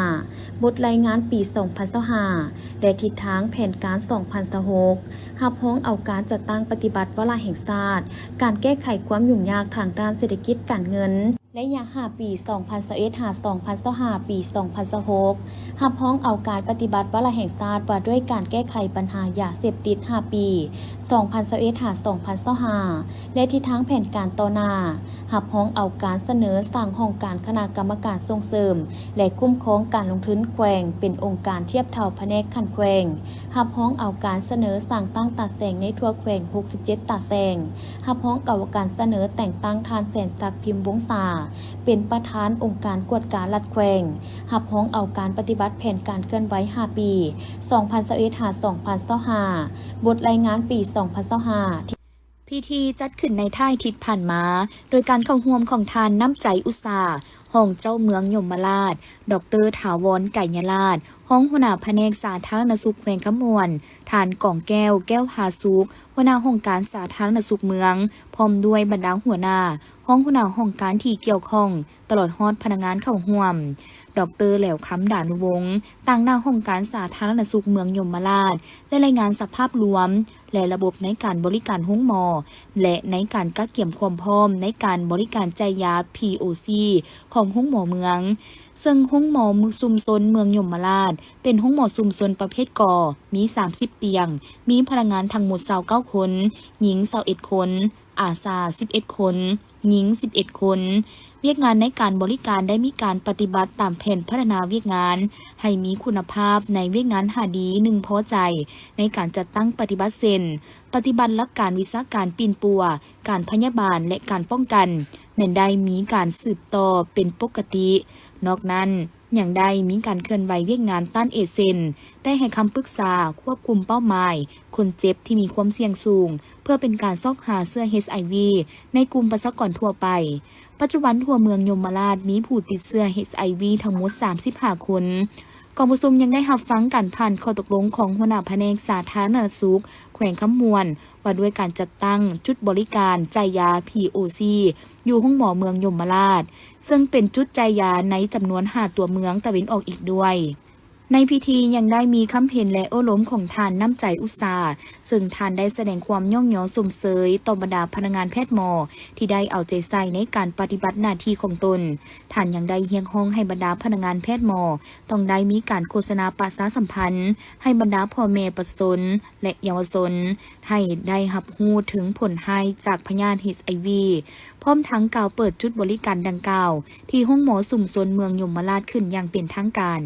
ບົດລາຍງານປີສອງພັນຊາວຫ້າ ແລະ ທິດທາງແຜນການສອງພັນຊາວຫົກ, ຮັບຮອງເອົາການຈັດຕັ້ງປະຕິບັດວາລະແຫ່ງຊາດ ການແກ້ໄຂຄວາມຫຍຸ້ງຍາກທາງດ້ານເສດຖະກິດການເງິນ ໄລຍະຫ້າປີ ສອງພັນຊາວເອັດ ຫາ ສອງພັນຊາວຫ້າ ປີສອງພັນຊາວຫົກ, ຮັບຮອງເອົາການປະຕິບັດວາລະແຫ່ງຊາດວ່າດ້ວຍການແກ້ໄຂບັນຫາຢາເສບຕິດຫ້າປີ ສອງພັນຊາວເອັດ ຫາ ສອງພັນຊາວຫ້າ ແລະ ທິດທາງແຜນການຕໍ່ໜ້າ, ຮັບຮອງເອົາການສະເໜີສ້າງຫ້ອງການຄະນະກຳມະການສົ່ງເສີມ ແລະ ຄຸ້ມຄອງການລົງທຶນແຂວງເປັນອົງການທຽບເທົ່າພະແນກຂັ້ນແຂວງ, ຮັບຮອງເອົາການສະເໜີສ້າງຕັ້ງຕາແສງໃນທົ່ວແຂວງຫົກສິບເຈັດຕາແສງ, ຮັບຮອງເອົາການສະເໜີແຕ່ງຕັ້ງທ່ານ ແສນສັກ ພິມວົງສາ ເປັນປະທານອົງການກວດກາລັດແຂວງ, ຮັບຮອງເອົາການປະຕິບັດແຜນການເຄື່ອນໄຫວຫ້າປີ ສອງພັນຊາວເອັດ ຫາ ສອງພັນຊາວຫ້າ, ບົດລາຍງານປີສອງພັນຊາວຫ້າ. ພິທີຈັດຂຶ້ນໃນທ້າຍທິດຜ່ານມາ ໂດຍການເຂົ້າຮ່ວມຂອງທ່ານ ນ້ຳໃຈ ອຸດສາ ຮອງເຈົ້າເມືອງຍົມມະລາດ, ດອກເຕີ ຖາວອນ ໄກຍະລາດ ຮອງຫົວໜ້າພະແນກສາທາລະນະສຸກແຂວງຄຳມ່ວນ, ທ່ານ ກອງແກ້ວ ແກ້ວຜາສຸກ ຫົວໜ້າຫ້ອງການສາທາລະນະສຸກເມືອງ, ພ້ອມດ້ວຍບັນດາຫົວໜ້າ, ຮອງຫົວໜ້າຫ້ອງການທີ່ກ່ຽວຂ້ອງ, ຕະຫຼອດຮອດພະນັກງານເຂົ້າຮ່ວມ. ດອກເຕີ ແຫຼວຄຳ ດານຸວົງ ຕາງໜ້າຫ້ອງການສາທາລະນະສຸກເມືອງຍົມມະລາດ ໄດ້ລາຍງານສະພາບລວມ ແລະ ລະບົບໃນການບໍລິການໂຮງໝໍ ແລະ ໃນການກະກຽມຄວາມພ້ອມໃນການບໍລິການຈ່າຍຢາ ພີໂອຊີ ຂອງໂຮງໝໍເມືອງ, ເຊິ່ງໂຮງໝໍຊຸມຊົນເມືອງຍົມມະລາດ ເປັນໂຮງໝໍຊຸມຊົນປະເພດ ກ ມີສາມສິບຕຽງ, ມີພະນັກງານທັງໝົດຊາວເກົ້າຄົນ, ຍິງຊາວເອັດຄົນ, ອາສາສິບເອັດຄົນ, ຍິງສິບເອັດຄົນ. ວຽກງານໃນການບໍລິການໄດ້ມີການປະຕິບັດຕາມແຜນພັດທະນາວຽກງານໃຫ້ມີຄຸນນະພາບໃນວຽກງານຫ້າດີ ໜຶ່ງພໍໃຈ ໃນການຈັດຕັ້ງປະຕິບັດ ເຊັ່ນ ປະຕິບັດຫຼັກການວິຊາການປິ່ນປົວ, ການພະຍາບານ ແລະ ການປ້ອງກັນ ແມ່ນໄດ້ມີການສືບຕໍ່ເປັນປົກກະຕິ. ນອກນັ້ນ ຍັງໄດ້ມີການເຄື່ອນໄຫວວຽກງານຕ້ານເອດ ເຊັ່ນ ໄດ້ໃຫ້ຄຳປຶກສາ, ຄວບຄຸມເປົ້າໝາຍຄົນເຈັບທີ່ມີຄວາມສ່ຽງສູງ ເພື່ອເປັນການຊອກຫາເຊື້ອ ເອດ ໃນກຸ່ມປະຊາກອນທົ່ວໄປ. ປັດຈຸບັນທົ່ວເມືອງຍົມມະລາດມີຜູ້ຕິດເຊື້ອ ເອດ ທັງໝົດສາມສິບຫ້າຄົນ. ກອງປະຊຸມຍັງໄດ້ຮັບຟັງການຜ່ານຂໍ້ຕົກລົງຂອງຫົວໜ້າພະແນກສາທາລະນະສຸກແຂວງຄຳມ່ວນ ວ່າດ້ວຍການຈັດຕັ້ງຈຸດບໍລິການຈ່າຍຢາ ພີໂອຊີ ຢູ່ໂຮງໝໍເມືອງຍົມມະລາດ, ເຊິ່ງເປັນຈຸດຈ່າຍຢາໃນຈຳນວນຫ້າຕົວເມືອງຕາເວັນອອກອີກດ້ວຍ. ໃນພິທີຍັງໄດ້ມີຄຳເຫັນ ແລະ ໂອ້ລົມຂອງທ່ານ ນ້ຳໃຈ ອຸດສາ, ເຊິ່ງທ່ານໄດ້ສະແດງຄວາມຍ້ອງຍໍຊົມເຊີຍຕໍ່ບັນດາພະນັກງານແພດໝໍທີ່ໄດ້ເອົາໃຈໃສ່ໃນການປະຕິບັດໜ້າທີ່ຂອງຕົນ. ທ່ານຍັງໄດ້ຮຽກຮ້ອງໃຫ້ບັນດາພະນັກງານແພດໝໍຕ້ອງໄດ້ມີການໂຄສະນາປະຊາສຳພັນໃຫ້ບັນດາພໍ່ແມ່ປະຊາຊົນ ແລະ ເຍົາວະຊົນ ໃຫ້ໄດ້ຮັບຮູ້ເຖິງຜົນຮ້າຍຈາກພະຍາດ ເອດ ພ້ອມທັງກ່າວເປີດຈຸດບໍລິການດັ່ງກ່າວ ທີ່ໂຮງໝໍຊຸມຊົນເມືອງຍົມມະລາດຂຶ້ນຢ່າງເປັນທາງການ.